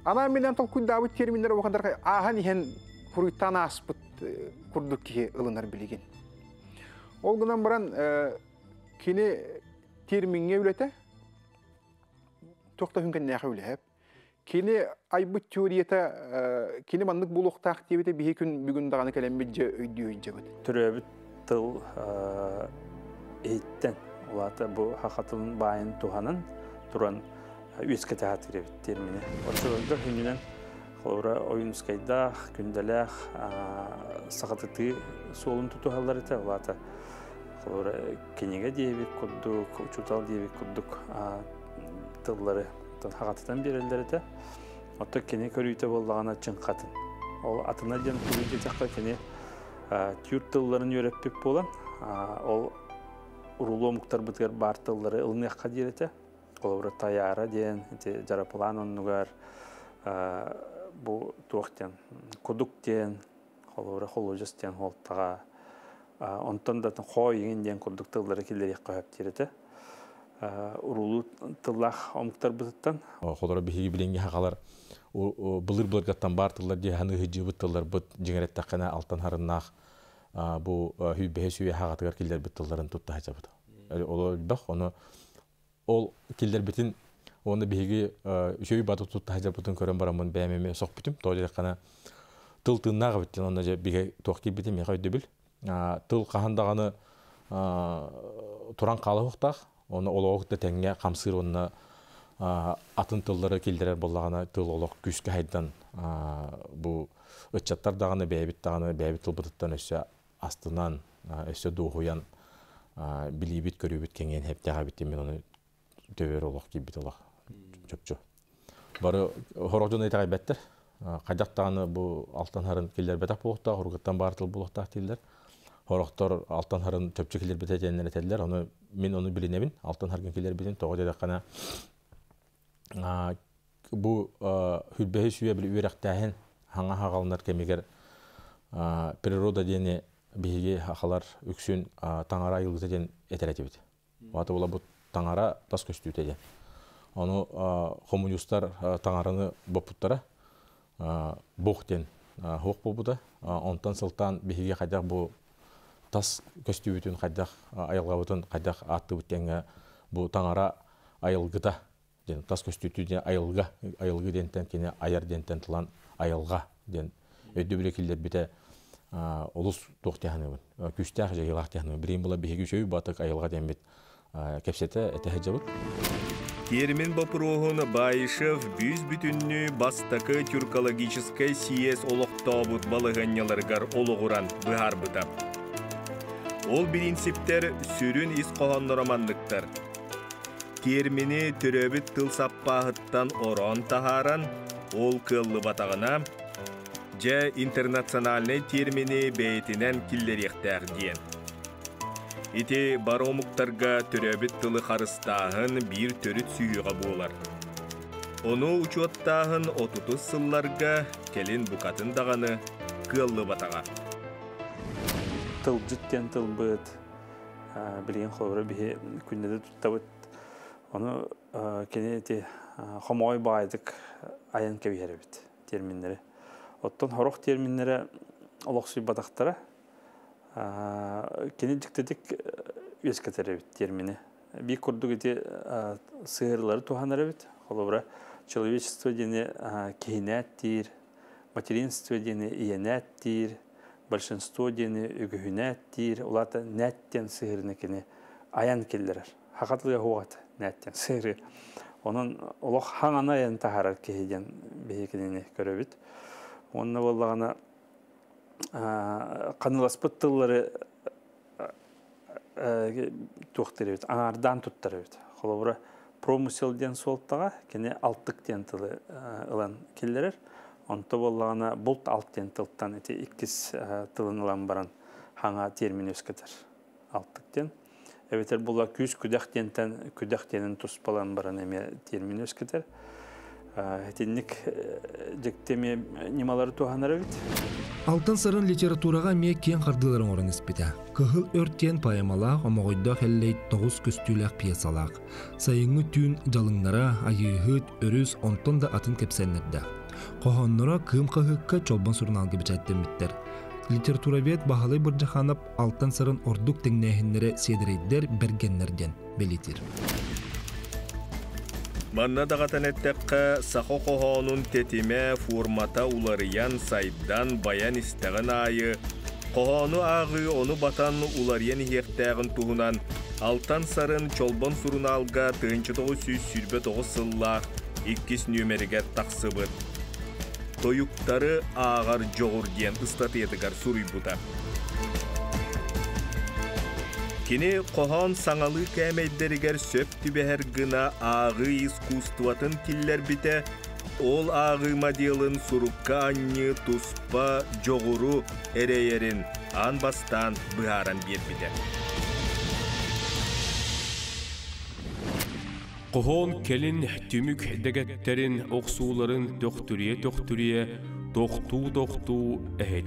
Ана менен толкуйдаабыт терминнер ухандар аахан иһэн хуруйтан ааспыт курдук киһи ылынар билигин. Ол гынан баран кини термиҥҥэ үлэтэ туохта хүнкэннээхэ үлэһэп. Кини айбыт теорията кини маннык булуохтаах диэбитэ биһи күн бүгүн даҕаны кэлэммит дьэ өйдүү өйдьэбит. Төрөөбүт тыл иһиттэн улаата бу хахатын баайын туһанан туран үөскэ таһаатыребит термини. Оччолорго хүнүнэн холобура Ойуунускайдаах, Күндэлээх сахатытыы суолун тутуһаллар этэ. Улаата холобура кинигэ диэбит курдук, учуутал диэбит курдук тыллары хахатытан биэрэллэр этэ. Оттон кини көрүүтэ буоллаҕына чыҥхатын. Ол атына диэн тугу диэтэххэ кини түүр тылларын үөрэппит буолан, ол урулуо омуктарбытыгар баар тыллары ылыныахха диир этэ. Холобура тайаара диэн, ити жарапылаан оннугар бу туох диэн, кудук диэн, холобура холуожас диэн хуолтаҕа, онтон да хоо иҥин диэн курдук тыллары киллэриэххэ сөп диир этэ. Урулуу тыллаах омуктарбытыттан. Холоро биһиги билиҥҥи хахалар былыр былыргаттан бар тыллар дии ханы ыһыдьыыбыт тылларбыт дьиҥэрэттаххына алтан харыннаах бу хүүбэһэ сүйэ хаҕатыгар киллэрбит тылларын тутта хачабыт. Ол элбэх, ону ол киллэрбитин уонна биһиги үчүгэй баты тутта хачабытын көрөн бараммын бэйэм сохпүтүм. Тоҕо диэтэххинэ тыл тыыннаах эбиттин онно дьэ бигэ туох киирбитим миэхэ өйдөбүл. Тыл хаһан даҕаны туран хаалыахтаах, оны олоҕу да тэҥҥэ хамсыыр уонна атын тыллары киллэрэр буоллаҕына тыл олох күүскэ хайдан бу ыччаттар даҕаны бэйэбит даҕаны бэйэбит тылбытыттан өссө астынан өссө дуоһуйан билиибит көрүүбүт кэҥиэн хэптээх эбит мин ону төбөр олох киирбит олох чопчу. Бары хорох дьон итэҕэйбэттэр. Хайдах даҕаны бу алтан харын киллэрбэтэх буолуохтаах, уругуттан баар тыл буолуохтаах дииллэр. Хорохтор алтан харын чопчу киллэрбитэ диэннэр этэллэр. Ону мин ону билинэбин. Алтан харгын киллэрбитин тоҕо диэтэххинэ бу хүрбэһи сүйэ били үөрэхтээһин хаҥа хаҕалынар кэмигэр природа диэни биһиги хахалар үксүн таҥара айылгыта диэн этэр этибит. Вата була бу таҥара тас көстүүтэ диэн. Ону коммунистар таҥараны боппуттара бог диэн хуох буолбута. Онтон сылтаан биһиги хайдах бу тас көстүүбүтүн хайдах айылҕабытын хайдах ааттыбыт диэҥҥэ бу таҥара айылгыта диэн тас көстүүтү диэн айылга айылгы диэнтэн кини айар диэнтэн тылан айылҕа диэн өйдөбүлү киллэрбитэ олус туох диэханыбын күүстээх дьайыылаах диэханыбын билигин була биһиги үчүгэй батык айылҕа диэммит кэпсэтэ этэ сылдьабыт. Термин боппуруоһун Баишев бүүс-бүтүннүү бастакы тюркологическай сийиэс олохтообут балаһыанньаларыгар олоҕуран быһаарбыта. Ол бириинсиптэр сүрүн ис хоһоонноро манныктар. Термини төрөөбүт тыл саппааһыттан ороон таһааран, ол кыаллыбатаҕына, дьэ интернациональнай термини бэйэтинэн киллэриэхтээх диэн. Ити бары омуктарга төрөөбүт тылы харыстааһын биир төрүт сүһүөҕэ буолар. Ону учуоттааһын 30 сылларга кэлин букатын даҕаны кыаллыбатаҕа. Тылдьыт диэн тылбыт билигин холобура биһи күннэтэ туттабыт. Ону кини ити хомоой баайдык айан кэбиһэр эбит терминнэри. Оттон хорох терминнэрэ олохсуйбатахтара кини дьиктитик үөскэтэр эбит термини. Биир курдук ити сыһыарылары туһанар эбит. Холобура человечество диэни киһинээт диир, материнство диэни ийэнээт диир, большинство диэни үгүһүнээт диир, улаата нэт диэн сыһыарыны кини айан киллэрэр. Хакатылыга хугат нәттен сыры. Онон олох хаңана ен тахарар киһиден биһикинини көрөбүт. Онно боллагана каныласпыт тыллары туохтырыбыт, аңардан туттарыбыт. Холобура промысел диэн суолтаҕа кини алтык диэн тылы ылан киллерер. Онто боллагана булт алт диэн тылтан ити иккис тылын ылан баран хаңа термин өскетер. Алтык диэн. Эбэтэр була күс күдэх диэнтэн күдэх диэнин туспалан баран эме термин өскетер. Этинник жектеме немалары туһанар бит. Алтан Сарын литератураға ме кен қардыларын орын іспіті. Кыһыл өрттен поэмалақ, омоғойдақ әллей тоғыз көстүләк пьесалақ. Сайыңы түүн жалыңнара, айыһыт, өрүс, онтон да атын кепсеннерді. Қоһоннора кыым қыһыкка чолбон сурналгы бичаттемиттер. Литературавед Баһалай Бырджаханап Алтан Сарын ордук теңнәһиннере седерейдер бергеннерден белитир. Манна дағатан әттәққа сақо қоғанын тетиме формата уларыян сайдан баян истәғін айы, қоғану ағы оны батан уларыян хектәғін туһунан Алтан Сарын чолбон суруналга 1929 сыллақ 2 нөмерігер тақсыбыт. Тойуктары ағар жоғыр диен ыстатыетігар суруйбута. Кини қохон саңалы кәмәйдерігер сөп түбәһәр гына ағы искусстватын киллер бите, ол ағы моделын сурукка анны туспа жоғыру эрейерин ан бастан быһаран бир бите. Қохон келин түмүк дегеттерин оқсууларын төхтүрие-төхтүрие, тохтуу-тохтуу, эһэ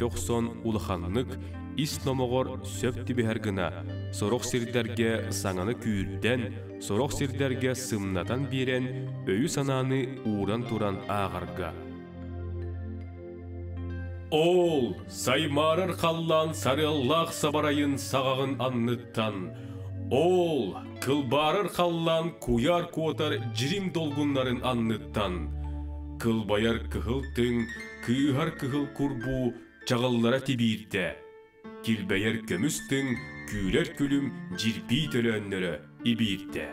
улаханнык ис номоҕор сөп түбэһэр гына, сорох сирдерге саҥаны күүрдэн, сорох сирдерге сымнатан биэрэн, өйү санааны ууран туран ааҕарга. Ол саймарар халлан сарыаллаах сабарайын саҕаҕын анныттан, Ол кылбарар халлан куяр куотар жирим долгуннарын анныттан, кылбаяр кыһыл тыҥ, кыыһар кыһыл курбуу чаҕыллара тибиирдэ. Килбэйэр көмүс тыҥ, күүлэр күлүм жирпии төлөөннөрө ибиирдэ.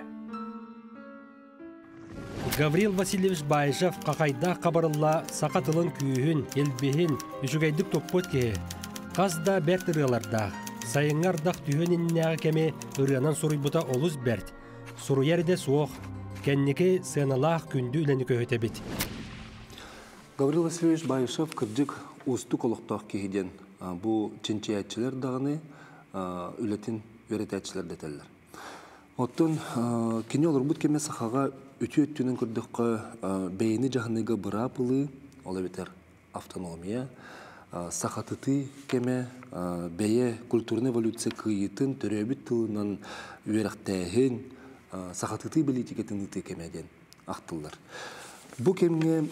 Гаврил Васильевич Баишев қақайда қабарылла сақатылын күйін, елбехін, үчүгейдік топпот ке. Қаз да бәрт ырыларда. Сайыңардақ түйін иннәғы кеме ырыанан суруйбута олус бәрт. Суруярде суох, кенники сыналаах күндү үлени көһөтөбит. Гаврил Васильевич Баишев кырдьык устук олохтоох киһиден бу чинчиятчилер даганы үлетин үөретээчилер детеллер. Оттон кини олорбут кеме сахага үтү өттүнүн көрдөхкө бэйини жаһыныга быраапылы, ол эбитер автономия, сахатыты кеме бэйе культурный эволюция кыйытын төрөбүт тылынан үөрэхтээһин, сахатыты политикатын ыты кемеден ахтыллар. Бу кемге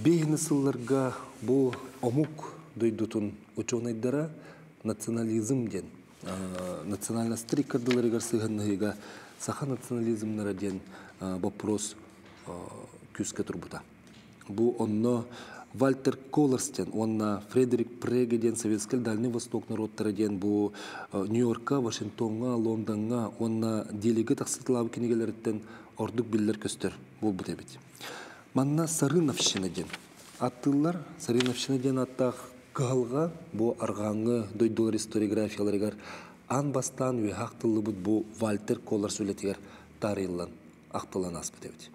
бейхини сылларга бу омук дойдутун ученыйдара национализм ден, национальностри кырдыларыгар сыһынныһыга саха национализмнара ден вопрос күскә турбута. Бу онно Вальтер Колорстен, онна Фредерик Преге ден Советский Дальний Восток народтары ден бу Нью-Йоркка, Вашингтонга, Лондонга, онна делеге тақсытылабы кенегелерден ордук биллер көстөр бул бит. Манна Сарыновщина ден. Аттылар Сарыновщина ден аттақ кыһалга бу аргаңы дойдулар историографияларыгар ан бастан үе бу Вальтер Колор сүлетигер тарыйлан ақтылан аспыт эбит.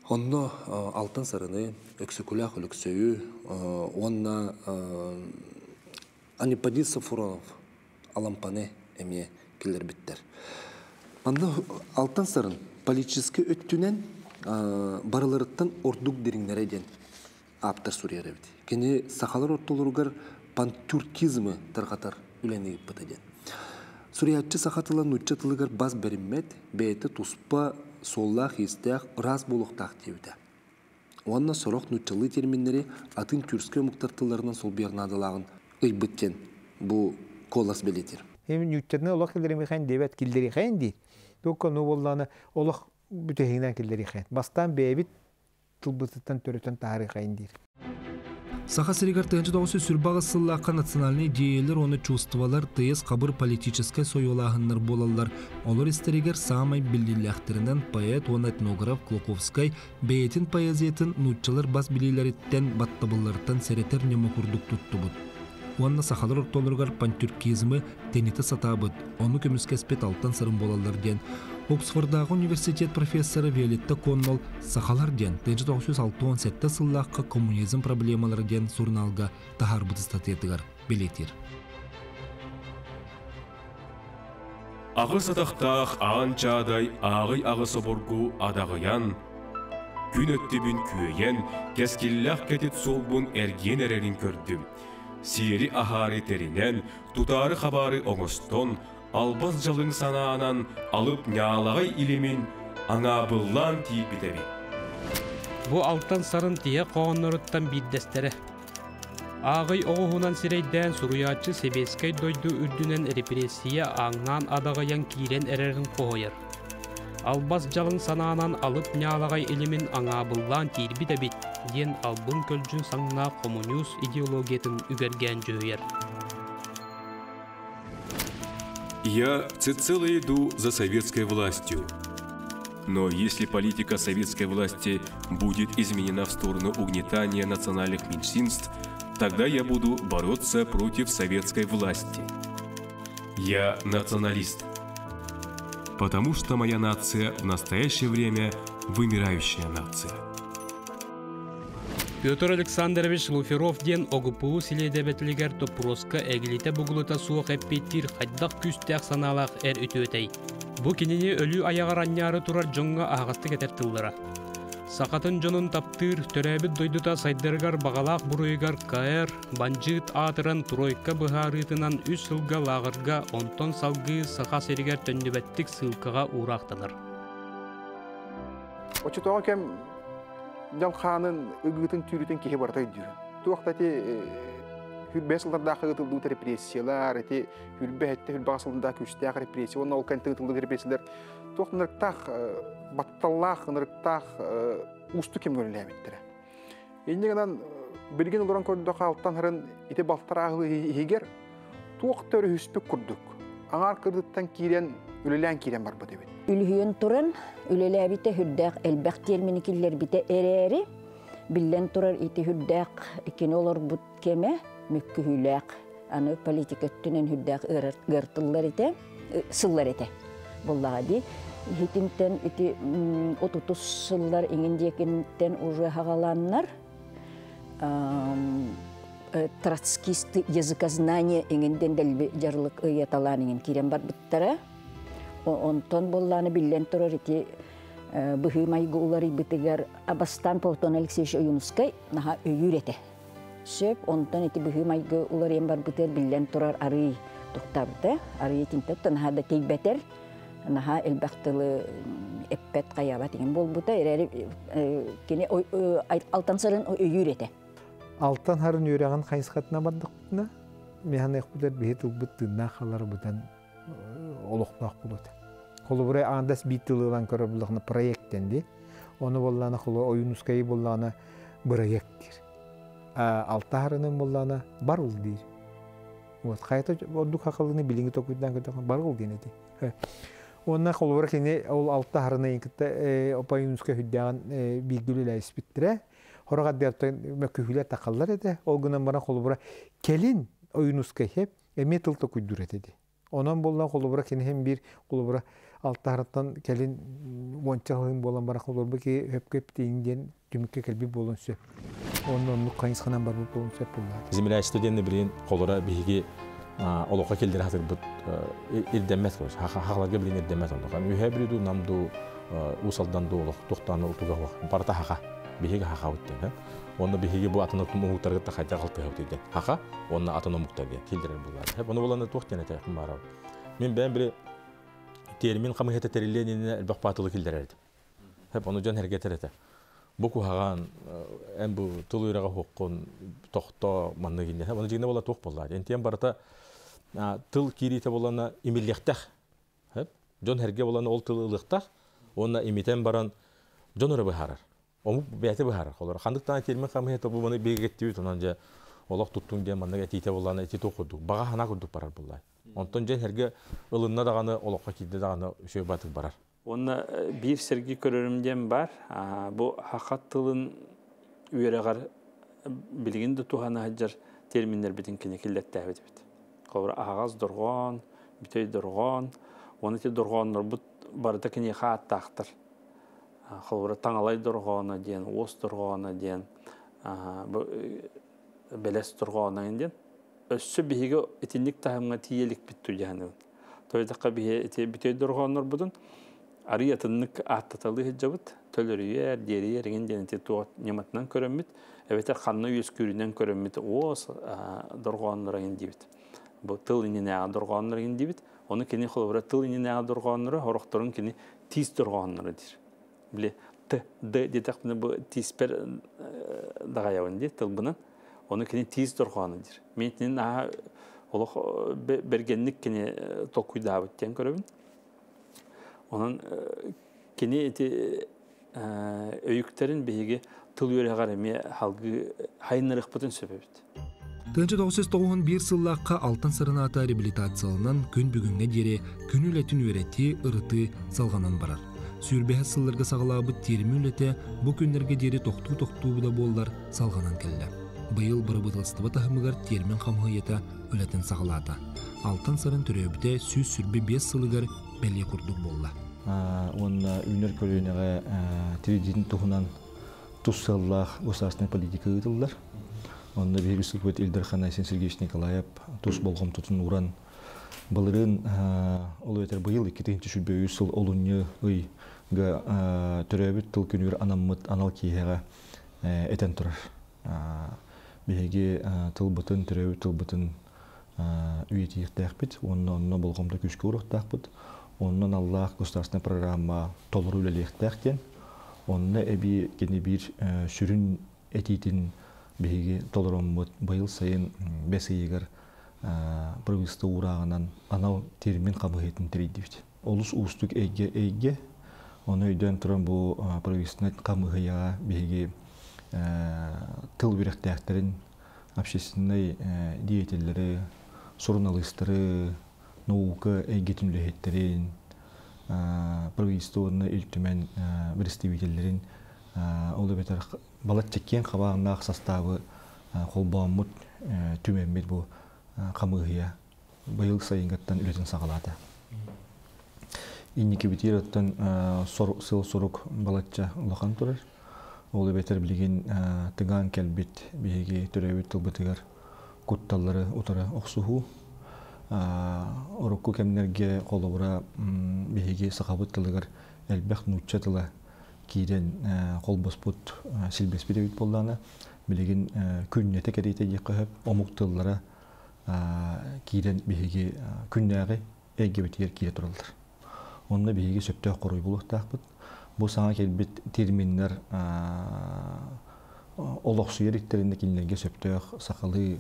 Онно Алтан Сарыны, Өксөкүлэх Өлөксөйү, онна Анипадис Сафуронов Алампане эме киллер биттер. Манна Алтан Сарын политический өттүнен барыларыттан ордук дириңнере ден аптар сурьяр эбит. Кени сахалар ортолоругар пантюркизмы таркатар үлени ден. Сурьячы сахатыла нучча тылыгар бас бериммет, бэйте туспа соллах истях рас болуқтақ тебіті. Онна сорох нуччалы терминнери атын тюркскө муктартыларынан сол бернадылағын ыйбыттен бу колас белетир. Эми нюччаны олох киллери хэн дебет киллери хэн ди. Токко ну болланы олох бүтехинен киллери хэн. Бастан бэбит тылбытыттан төрөтөн таарыхайн дир. Саха сиригэр 1948 сыллаахха национальнай идиэйэлэр уонна чувстволар тыйыс хабыр политическай сойуолааһыннар буолаллар. Олор истэригэр саамай биллиилээхтэринэн поэт уонна этнограф Клоковскай бэйэтин поэзиятын нууччалар бас билиилэриттэн, баттабылларыттан сэрэтэр ньыма курдук туттубут. Уонна сахалар ортолоругар пантюркизмы тэнитэ сатаабыт, ону көмүскэспит Алтан Сарын буолаллар диэн Оксфордааҕы университет профессора Виолетта Коннолл «Сахалар» диэн 1967 сыллаахха «Коммунизм проблемалара» диэн сурунаалга таһаарбыт ыстатыйатыгар бэлиэтиир. Аҕыс атахтаах аан чаадай ааҕый аҕыс обургу адаҕыйан, күн өттүбүн күөйэн, кэскиллээх кэтит суолбун эргийэн эрэрин көрдүм. Сиэри аһаары тэринэн, тутаары-хабаары оҥостон, албас дьалыҥ санаанан алып ньаалаҕай илимин аҥаабыллаан тиийбит эбит. Бу Алтан Сарын тиһэх хоһоонноруттан биирдэстэрэ. Ааҕый оҕуһунан сирэйдээн суруйааччы сэбиэскэй дойду үрдүнэн репрессия ааҥнаан адаҕыйан киирэн эрэрин хоһуйар. Албас дьалыҥ санаанан алып ньаалаҕай илимин аҥаабыллаан киирбит эбит диэн албын-көлдьүн саҥнаах хомуньуус идеологиятын үгэргээн дьүһүйэр. Я всецело иду за советской властью. Но если политика советской власти будет изменена в сторону угнетания национальных меньшинств, тогда я буду бороться против советской власти. Я националист. Потому что моя нация в настоящее время вымирающая нация. Петр Александрович Луферов диэн ОГПУ силиэдэбэтилигэр доппуруоска эгилитэ бугулута суох эппиэттиир хайдах күүстээх санаалаах эр үтүөтэй. Бу кинини өлүү айаҕар анньаары турар дьоҥҥо аһаҕастык этэр тыллара. Сахатын дьонун таптыыр, төрөөбүт дойдута сайдарыгар баҕалаах буруйугар КР, бандьыыт аатыран тройка быһаарыытынан үс сылга лааҕырга, онтон салгыы Саха сиригэр төннүбэттик сыылкаҕа уураахтанар. Оччотооҕу кэм дьалхаанын ыгыытын түүрүтүн киһи барыта өйдүүр. Туох да ити хүрбэ сыллардаах ыытыллыбыт репрессиялар, ити хүрбэ хэттэ хүрбэҕэ сылында күүстээх репрессия уонна ол кэнтэ ыытыллыбыт репрессиялар туох ынырыктаах батталлаах, ынырыктаах уустук кэмҥэ үлэлээбиттэрэ. Инньэ гынан билигин олорон көрдөххө алтан харын ити балтараа иһигэр туох да өрүһүспүт курдук аҥаар кырдыттан киирэн үлэлээн киирэн барбыт эбит. Үлүһүйэн туран үлэлээбитэ хүрдээх элбэх термини киллэрбитэ эрээри, биллэн турар ити хүрдээх кини олорбут кэмэ мүккүһүүлээх аны политика өттүнэн хүрдээх ыартыллар этэ, сыллар этэ. Буллаҕа дии. Иһитинтэн ити отутус сыллар иҥин диэкинтэн уже хаҕалааннар троцкисты языкознание иҥинден дэлби дьарлык ыйаталаан иҥин киирэн барбыттара. Онтон боллааны биллэн турар ити быһыы майгы уларыйбытыгар Абастан Платон Алексеевич Ойуунускай наһаа өйүүр этэ. Сөп, онтон ити быһыы майгы уларыйан барбытыгар биллэн турар арый туктаабыта. Арый итинтэн наһаа да тиийбэтэр, наһаа элбэх тылы эппэт хайаабат иҥин буолбута. Эрээри кини Алтан Сарын өйүүр этэ. Алтан Сарын үөрэҕин хайысхатына бардахпытына, механыахпытар биһи тылбыт тыыннаах халара быдан олохтоох буолуо. Холобура аандас биир тылы ылан көрөр буллахына проекттен ди. Оны боллаана холо Ойуунускайы боллаана проект диир. Алта харынын боллаана барыл диир. Вот хайта ордук хакалыны билиңи токуйдан көтөх барыл диэн эти. Онна холобура кини ол алта харыны кытта Ойуунускай хүддээн бииргүлү лэйспиттирэ. Хорога дертен мөкүһүлэ тақаллар эте. Ол гынан баран холобура келин Ойуунускай хеп эми тыл токуйдур эти. Онон боллан холобура киниһин бир холобура алтараттан келин уонча болан бара холобура ки хөпкө птейин диэн түмүккэ келби болон сөп. Онно оннук хайысханан барбыт болон сөп буллар. Землячество диэн билин холора биһиги олохха келдер хатырбыт ирдеммет короче. Хахаларга билин ирдеммет онно. Үһэ бириду намду усалдан ду олох тохтаны утуга барта хаха. Биһиги хаха уттен. Онно биһиги бу атын омуктарга та хайта калтыга диэн. Хаха, онно атын омуктар диэн килдерер буллар. Хеп оны боланы туох диэн этэ барар. Мен бэм бири термин камыхета терилленине элбэх патылы килдерер. Хеп оны жон хергетер эте. Бу кухаган эм бу тулуйрага хоккон тохто манны гинне. Хеп оны жигне бола туох боллар. Энтиен барата тыл кирите болана имиллехтах. Хеп жон херге болана ол тыл ылыктах. Онна имитен баран жон өрө бахарар. Омук бэйэтэ быһаарар. Холобура, ханнык даҕаны термин хамыһыйата бу маны бигэргэттибит, онон дьэ олох туттуҥ диэн маннык этиитэ буоллаҕына ити туох курдук, баҕа санаа курдук барар буоллаҕа. Онтон дьэн сэргэ ылынна даҕаны, олоххо киирдэ даҕаны үчүгэй баатык барар. Уонна биир сэрги көрөрүм диэн баар. Бу саха тылын үөрэҕэр билигин да туһана сылдьар терминнэрбитин кини киллэртээбит эбит. Холобура, аһаҕас дорҕоон, бүтэй дорҕоон, уонна ити дорҕооннорбут барыта киниэхэ ааттаахтар. Холобура, таҥалай дорҕооно диэн, уос дорҕооно диэн, бэлэс дорҕооно диэн. Өссө биһиги итинник таһымҥа тиийэ иликпит дуу Тойдахха биһи ити бүтэй дорҕооннорбутун арый атыннык ааттаталыы сылдьабыт, төлөрүйэр, диэрийэр иҥин диэн ити туох ньыматынан көрөммүт, эбэтэр ханна үөскүүрүнэн көрөммүт уос дорҕоонноро иҥин диибит. Бу тыл иннинээҕи дорҕооннор иҥин диибит. Ону кини холобура тыл иннинээҕи дорҕоонноро, сорохторун кини тиис дорҕоонноро диир. Били т, д диэтэхпинэ бу тииспэр даҕайабын дии тылбынан. Ону кини тиис дорҕооно диир. Мин итинин наһаа олох бэргэнник кини толкуйдаабыт диэн көрөбүн. Онон кини ити өйүктэрин биһиги тыл үөрэҕэр эмиэ халгыы хайыннарыахпытын сөп эбит. 1991 сыллаахха Алтан Сарынаата реабилитацияланан күн бүгүҥҥэ диэри күн үлэтин үөрэтии, ырытыы салҕанан барар. Сүүрбэһис сылларга саҕалаабыт тиэрими үлэтэ бу күннэргэ диэри тохтуу-тохтуу да буоллар салҕанан кэллэ. Быйыл бырабыыталыстыба таһымыгар тиэрмин хамыһыйата үлэтин саҕалаата. Алтан Сарын төрөөбүтэ 125 сылыгар бэлиэ курдук буолла. Уонна үүнэр көлүөнэҕэ тиридиитин туһунан тус сыаллаах государственнай политика ыытыллар. Онно биһиги республикабыт Ил Дархан Айсен Сергеевич Николаев тус болҕомтотун ууран былырыын ол эбэтэр быйыл 2023 сыл олунньу ыйга төрөөбүт тыл күнүгэр анаммыт анал киэһэҕэ этэн турар. Биһиги тылбытын, төрөөбүт тылбытын үйэтиэхтээхпит уонна онно болҕомто күүскэ ууруохтаахпыт. Онно аналлаах государственнай программа толору үлэлиэхтээх диэн. Онно эбии кини биир сүрүн этиитин биһиги толороммут быйыл сайын бэс ыйыгар правительство уурааҕынан анал термин хамыһыйтын тэрийдибит. Олус уустук эйгэ эйгэ. Ону өйдөөн туран бу правительственнай хамыһыйаҕа биһиги тыл үөрэхтээхтэрин, общественнай деятеллэри, суруналыыстары, наука эйгэтин үлэһиттэрин, правительство уонна Ил Түмэн представителлэрин ол эбэтэр балачча киэҥ хабааннаах састаабы холбооммут түмэммит бу хамыыһыйа быйыл сайыҥҥыттан үлэтин саҕалаата. Инникибитигэр оттон сыл-сорук балачча улахан турар. Ол эбэтэр билигин тыгаан кэлбит биһиги төрөөбүт тылбытыгар кутталлары утары охсуһуу. Урукку кэмнэргэ холобура биһиги сахабыт тылыгар элбэх нуучча тыла киирэн холбоспут силбэспит эбит буоллаҕына, билигин күннэтэ кэриэтэ диэххэ сөп омук тыллара киирэн биһиги күннээҕи эйгэбитигэр киирэ тураллар. Онно биһиги сөптөөх хоруй булуохтаахпыт. Бу саҥа кэлбит терминнэр олохсуйар иттэринэ кинилэргэ сөптөөх сахалыы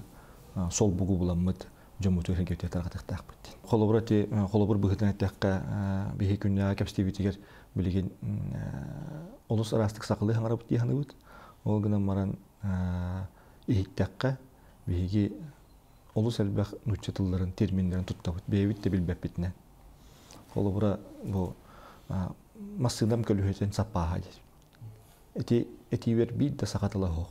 солбугу буламмыт дьоммутугар сэргэтиэ тарҕатыахтаахпыт. Холобура ити холобур быһыытынан эттэххэ биһи күннээҕи кэпсэтиибитигэр билигин олус араастык сахалыы хаҥарабыт дии саныыбыт. Ол гынан баран иһиттэххэ биһиги олус элбэх нуучча тылларын, терминнэрин туттабыт, бэйэбит да билбэппитинэн. Холобура, бу массыынам көлүөһэтин саппааһа диир. Ити этиибэр биир да саха тыла суох.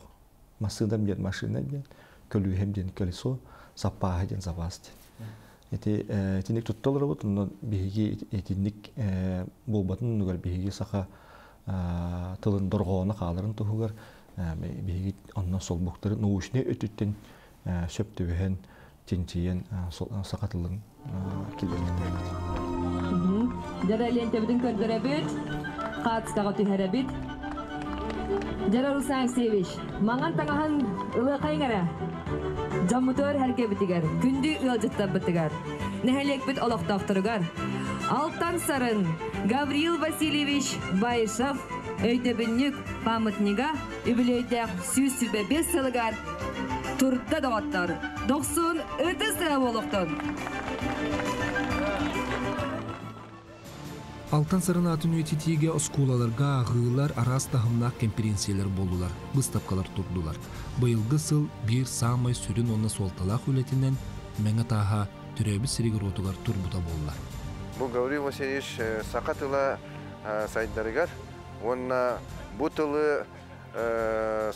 Массыынам диэн машина диэн, көлүөһэм диэн колесо, саппааһа диэн запас диэн. Ити итинник тутта олоробут, онон биһиги итинник буолбатын оннугар биһиги саха тылын дорҕооно хааларын туһугар биһиги онно солбуктары научнай өттүттэн сөп түбэһэн, чинчийэн саха тылын киллэриэхтээхпит. Дьара лиэнтэбитин көрдөрөбүт, хаацкаҕа түһэрэбит. Дьара Руслан Алексеевич, маҥан таҥаһын ылыахайыҥ эрэ. Дьоммутугар һэргэбитигэр, күндү ыалдьыттарбытыгар, нэһилиэкпит олохтоохторугар Алтан Сарын Гаврил Васильевич Баишев өйдөбүнньүк памятнига үбүлүөйдээх 125 сылыгар турда доҕоттор, Алтан Сарын атын үйэтитиигэ оскуолаларга ааҕыылар, араас таһымнаах кэмпириэнсийэлэр буоллулар, быыстапкалар турдулар. Быйылгы сыл биир саамай сүрүн уонна суолталаах үлэтинэн Мэҥэ тааһа төрөөбүт сиригэр-уотугар турбута буолла. Бу Гаврил Васильевич саха тыла сайдарыгар уонна бу тылы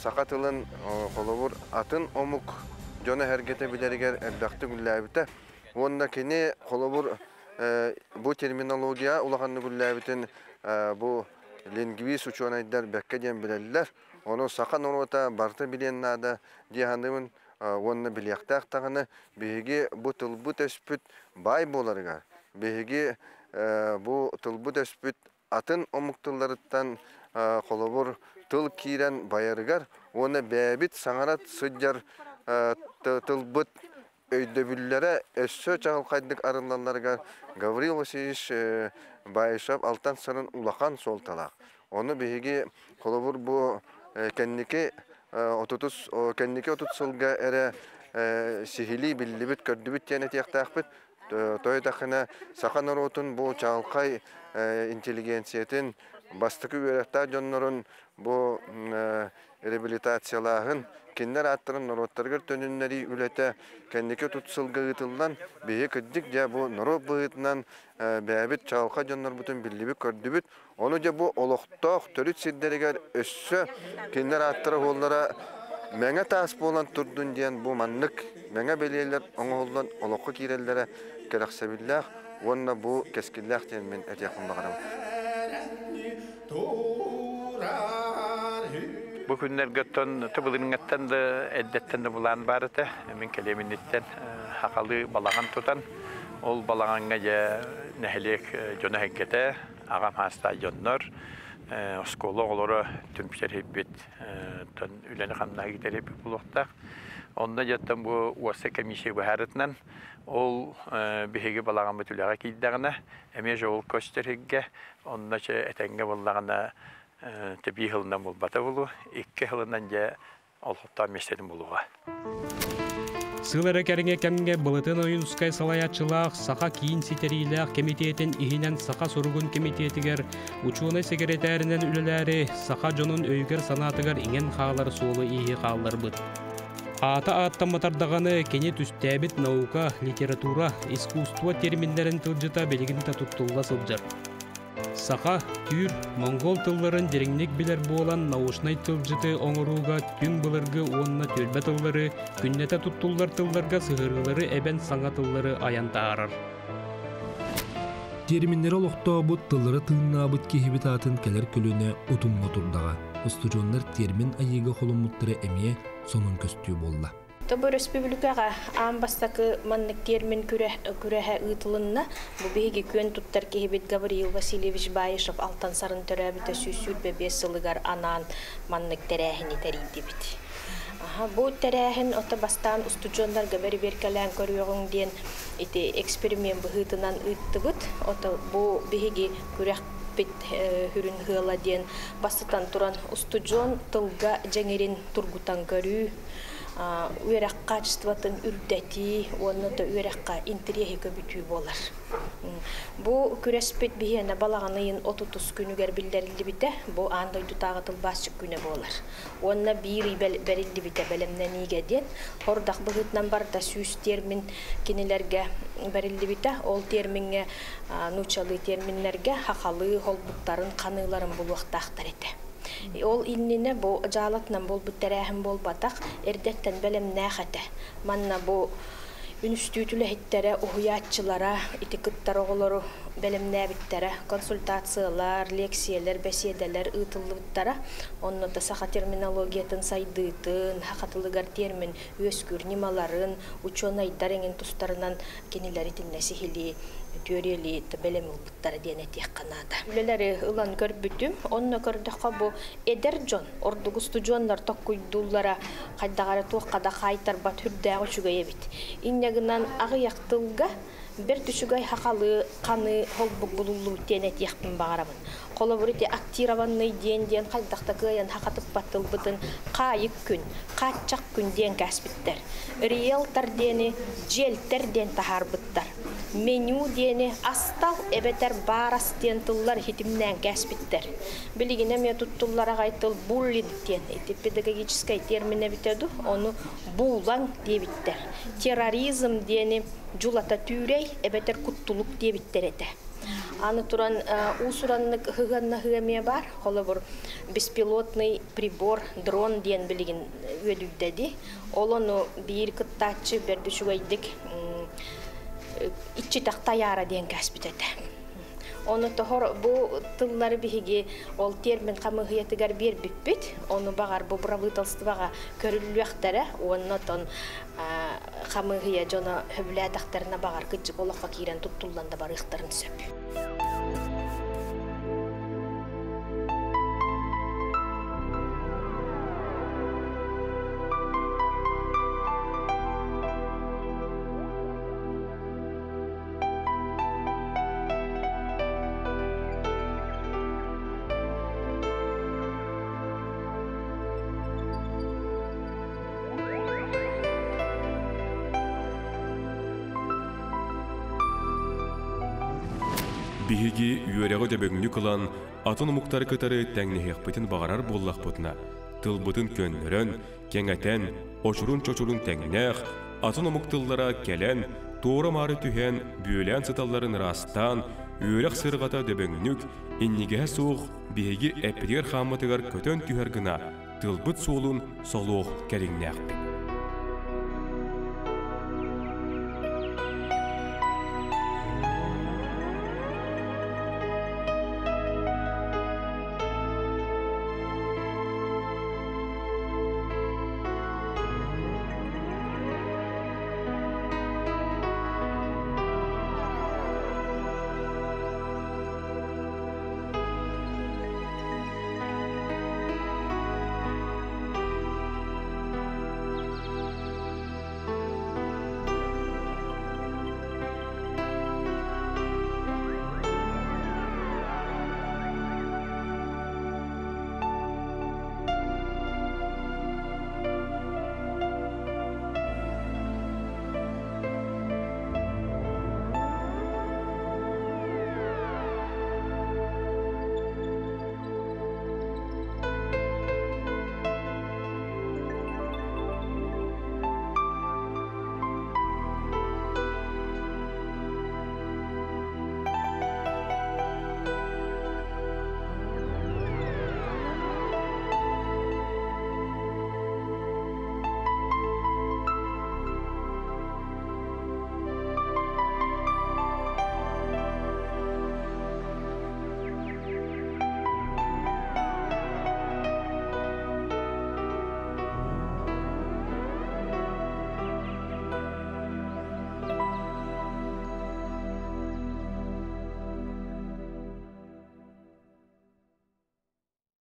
саха тылын холобур атын омук дьоно эһэргэтэ билэригэр элбэхтик үллээбитэ. Уонна кини холобур бу терминология улаханнык үллээбитин бу лингвист учуонайдар бэккэ диэн билэллэр. Ону саха норуота барыта билиэн наада дии саныыбын уонна билиэхтээх даҕаны биһиги бу тылбыт өспүт баай буоларыгар, биһиги бу тылбыт өспүт атын омук тылларыттан холобур тыл киирэн байарыгар уонна бэйэбит саҥара сылдьар тылбыт өйдөбүллэрэ өссө чаҕылхайдык арыллалларыгар Гаврил Васильевич Баишев Алтан Сарын улахан суолталаах. Ону биһиги холобур бу кэнники отутус кэнники 30 сылга эрэ сиһилии биллибит, көрдүбүт диэн этиэхтээхпит. Тоҕо саха норуотун бу чаҕылхай интеллигенциятын бастакы үөрэхтээх дьоннорун бу реабилитациялааһын, кинилэр ааттарын норуоттарыгар төнүннэрии үлэтэ кэнники 30 сылга ыытыллан, биһиги кырдьык дьэ бу норуот быһыытынан бэйэбит чаҕылхай дьоннорбутун биллибит, көрдүбүт. Ону дьэ бу олохтоох төрүт сирдэригэр өссө кинилэр ааттара-суоллара мэҥэ таас буолан турдун диэн бу маннык мэҥэ бэлиэлэр оҥоһуллан олоххо киирэллэрэ кэрэхсэбиллээх уонна бу кэскиллээх диэн мин этиэхпин баҕарабын. Бу күннэргэттэн тыбылынгаттан да эрдэттэн да булаан баар этэ. Мин кэлиэм инниттэн хахалы балаҕан тутан, ол балаҕаҥҥа дьэ нэһилиэк дьоно эһэргэтэ, аҕам хаастаах дьоннор, оскуола оҕолоро түмсэр иһиппит, үлэни хамнаһы китэр иһиппит буолуохтаах. Онно дьэттэн бу уоса комиссия быһаарытынан, ол биһиги балаҕаммыт үлэҕэ киирдэҕинэ, эмиэ жол көстөр иһиггэ, онно чэ этэҥҥэ буоллаҕына тэбии сылынан буолбата буолуо, 2 сылынан дьэ олохтоох миэстэтин булуоҕа. Сыл эрэ кэриҥэ кэмҥэ Былытын Ойуунускай салайааччылаах Саха киин ситэриилээх кэмитиэтин иһинэн Саха суругун кэмитиэтигэр учуонай сэкирэтээринэн үлэлээри саха дьонун өйүгэр-санаатыгар иҥэн хаалар суолу-ииһи хаалларбыт. Аата ааттамматар даҕаны кини түстээбит наука, литература, искусство терминнэрин тылдьыта билигин да туттулла сылдьар. Саха, түүр, монгол тылларын дириҥник билэр буолан научнай тылдьыты оҥорууга түҥ былыргы уонна түөлбэ тыллары, күннэтэ туттуллар тылларга сыһыарыылары эбэн саҥа тыллары айан таһаарар. Терминнэри олохтообут, тыллары тыыннаабыт киһибит аатын кэлэр көлүөнэ утумҥа турдаҕа. Устудьуоннар термин айыыга холоммуттара эмиэ сонун көстүү буолла. Бу республикаҕа аан бастакы маннык термин күрэһэ ыытылынна. Бу биһиги күөн туттар киһибит Гавриил Васильевич Баишев Алтан Сарын төрөөбүтэ 125 сылыгар анаан маннык тэрээһини тэрийдибит. Бу тэрээһин ото бастаан устудьуоннарга бэрибиэркэлээн көрүөҕүҥ диэн ити эксперимент быһыытынан ыыттыбыт. Ото бу биһиги күрэх бит хүрүн хыала диэн бастатан туран устудьуон тылга дьэҥирин тургутан көрүү, үөрэх качествотын үрдэтии уонна да үөрэххэ интэриэһи көбүтүү буолар. Бу күрэспит биһиэнэ балаҕан ыйын 30 күнүгэр биллэриллибитэ, бу аан дойдутааҕы тылбаасчыт күнэ буолар. Уонна биир ый бэриллибитэ бэлэмнэниигэ диэн, хордах быһыытынан барда 100 термин кинилэргэ бэриллибитэ, ол термиҥҥэ нуучалыы терминнэргэ хахалыы холбуктарын ханыыларын булуохтаахтар этэ. Ол иннинэ бу дьаалатынан буолбут тэрээһин буолбатах, эрдэттэн бэлэмнээх этэ. Манна бу үнүстүүтүлэһиттэрэ, уһуйааччылара, ити кыттар оҕолору бэлэмнээбиттэрэ, консультациялар, лекциялар, бэсиэдэлэр ыытыллыбыттара. Онно да саха терминологиятын сайдыытын, хахатылыгар термин үөскүүр ньымаларын, учуонайдар эҥин тустарынан кинилэри итиннэ сиһилии, түөрүйэлии бэлэм ылбыттара диэн этиэххэ наада. Үлэлэри ылан көрбүтүм, онно көрдөххө бу эдэр дьон, ордук устудьуоннар токкуйдууллара хайдаҕара туохха да хаайтарбат хүрдээҕи үчүгэй эбит. Инньэ гынан аҕыйах тылга Бэрт үчүгэй хахалы қаны холбук булуллубут диэн этиэхпин баҕарабын. Холобур ити актированный диэн диэн хайдахта кыайан хахатыппат тылбытын хаайык күн, хааччах күн диэн кээспиттэр. Риэлтор диэни дьиэлтэр диэн таһаарбыттар. Меню диэни астал эбэтэр баарас диэн тыллар хитимнээн кээспиттэр. Билигин эмиэ туттуллар аҕай тыл буллинг диэн ити педагогическай термин эбитэ ду, ону буулаҥ диэбиттэр. Терроризм диэни дьулата түүрэй эбэтэр куттулук диэбиттэр этэ. Аны туран уусураннык ыһыганнаһыы эмиэ баар. Холобур, беспилотный прибор, дрон диэн билигин үөдүйдэди. Ол ону биир кыттааччы бэрт үчүгэйдик иччитэх тайаара диэн кээспит этэ. Ону тоһор бу тыллары биһиги ол термин хамыыһыйатыгар биэрбиппит. Ону баҕар бу правительствоҕа көрүллүөхтэрэ уонна тон хамыыһыйа дьоно хөбүлээтэхтэринэ баҕар кыдьык олоххо киирэн туттуллан да барыахтарын сөп. Биһиги үөрэҕи дөбөҥнүк ылан, атын омуктары кытары тэҥнэһиэхпитин баҕарар буоллахпытына, тылбытын көннөрөн, кэҥэтэн, очурун-чочурун тэҥнээх, атын омук тыллара кэлэн, туора-маары түһэн, бүөлээн сыталларын ыраастаан, үөрэх сырҕата дөбөҥнүк, иннигэһэ суох биһиги эппитигэр-хааммытыгар көтөн түһэр гына тылбыт суолун солуох кэриҥнээхпит.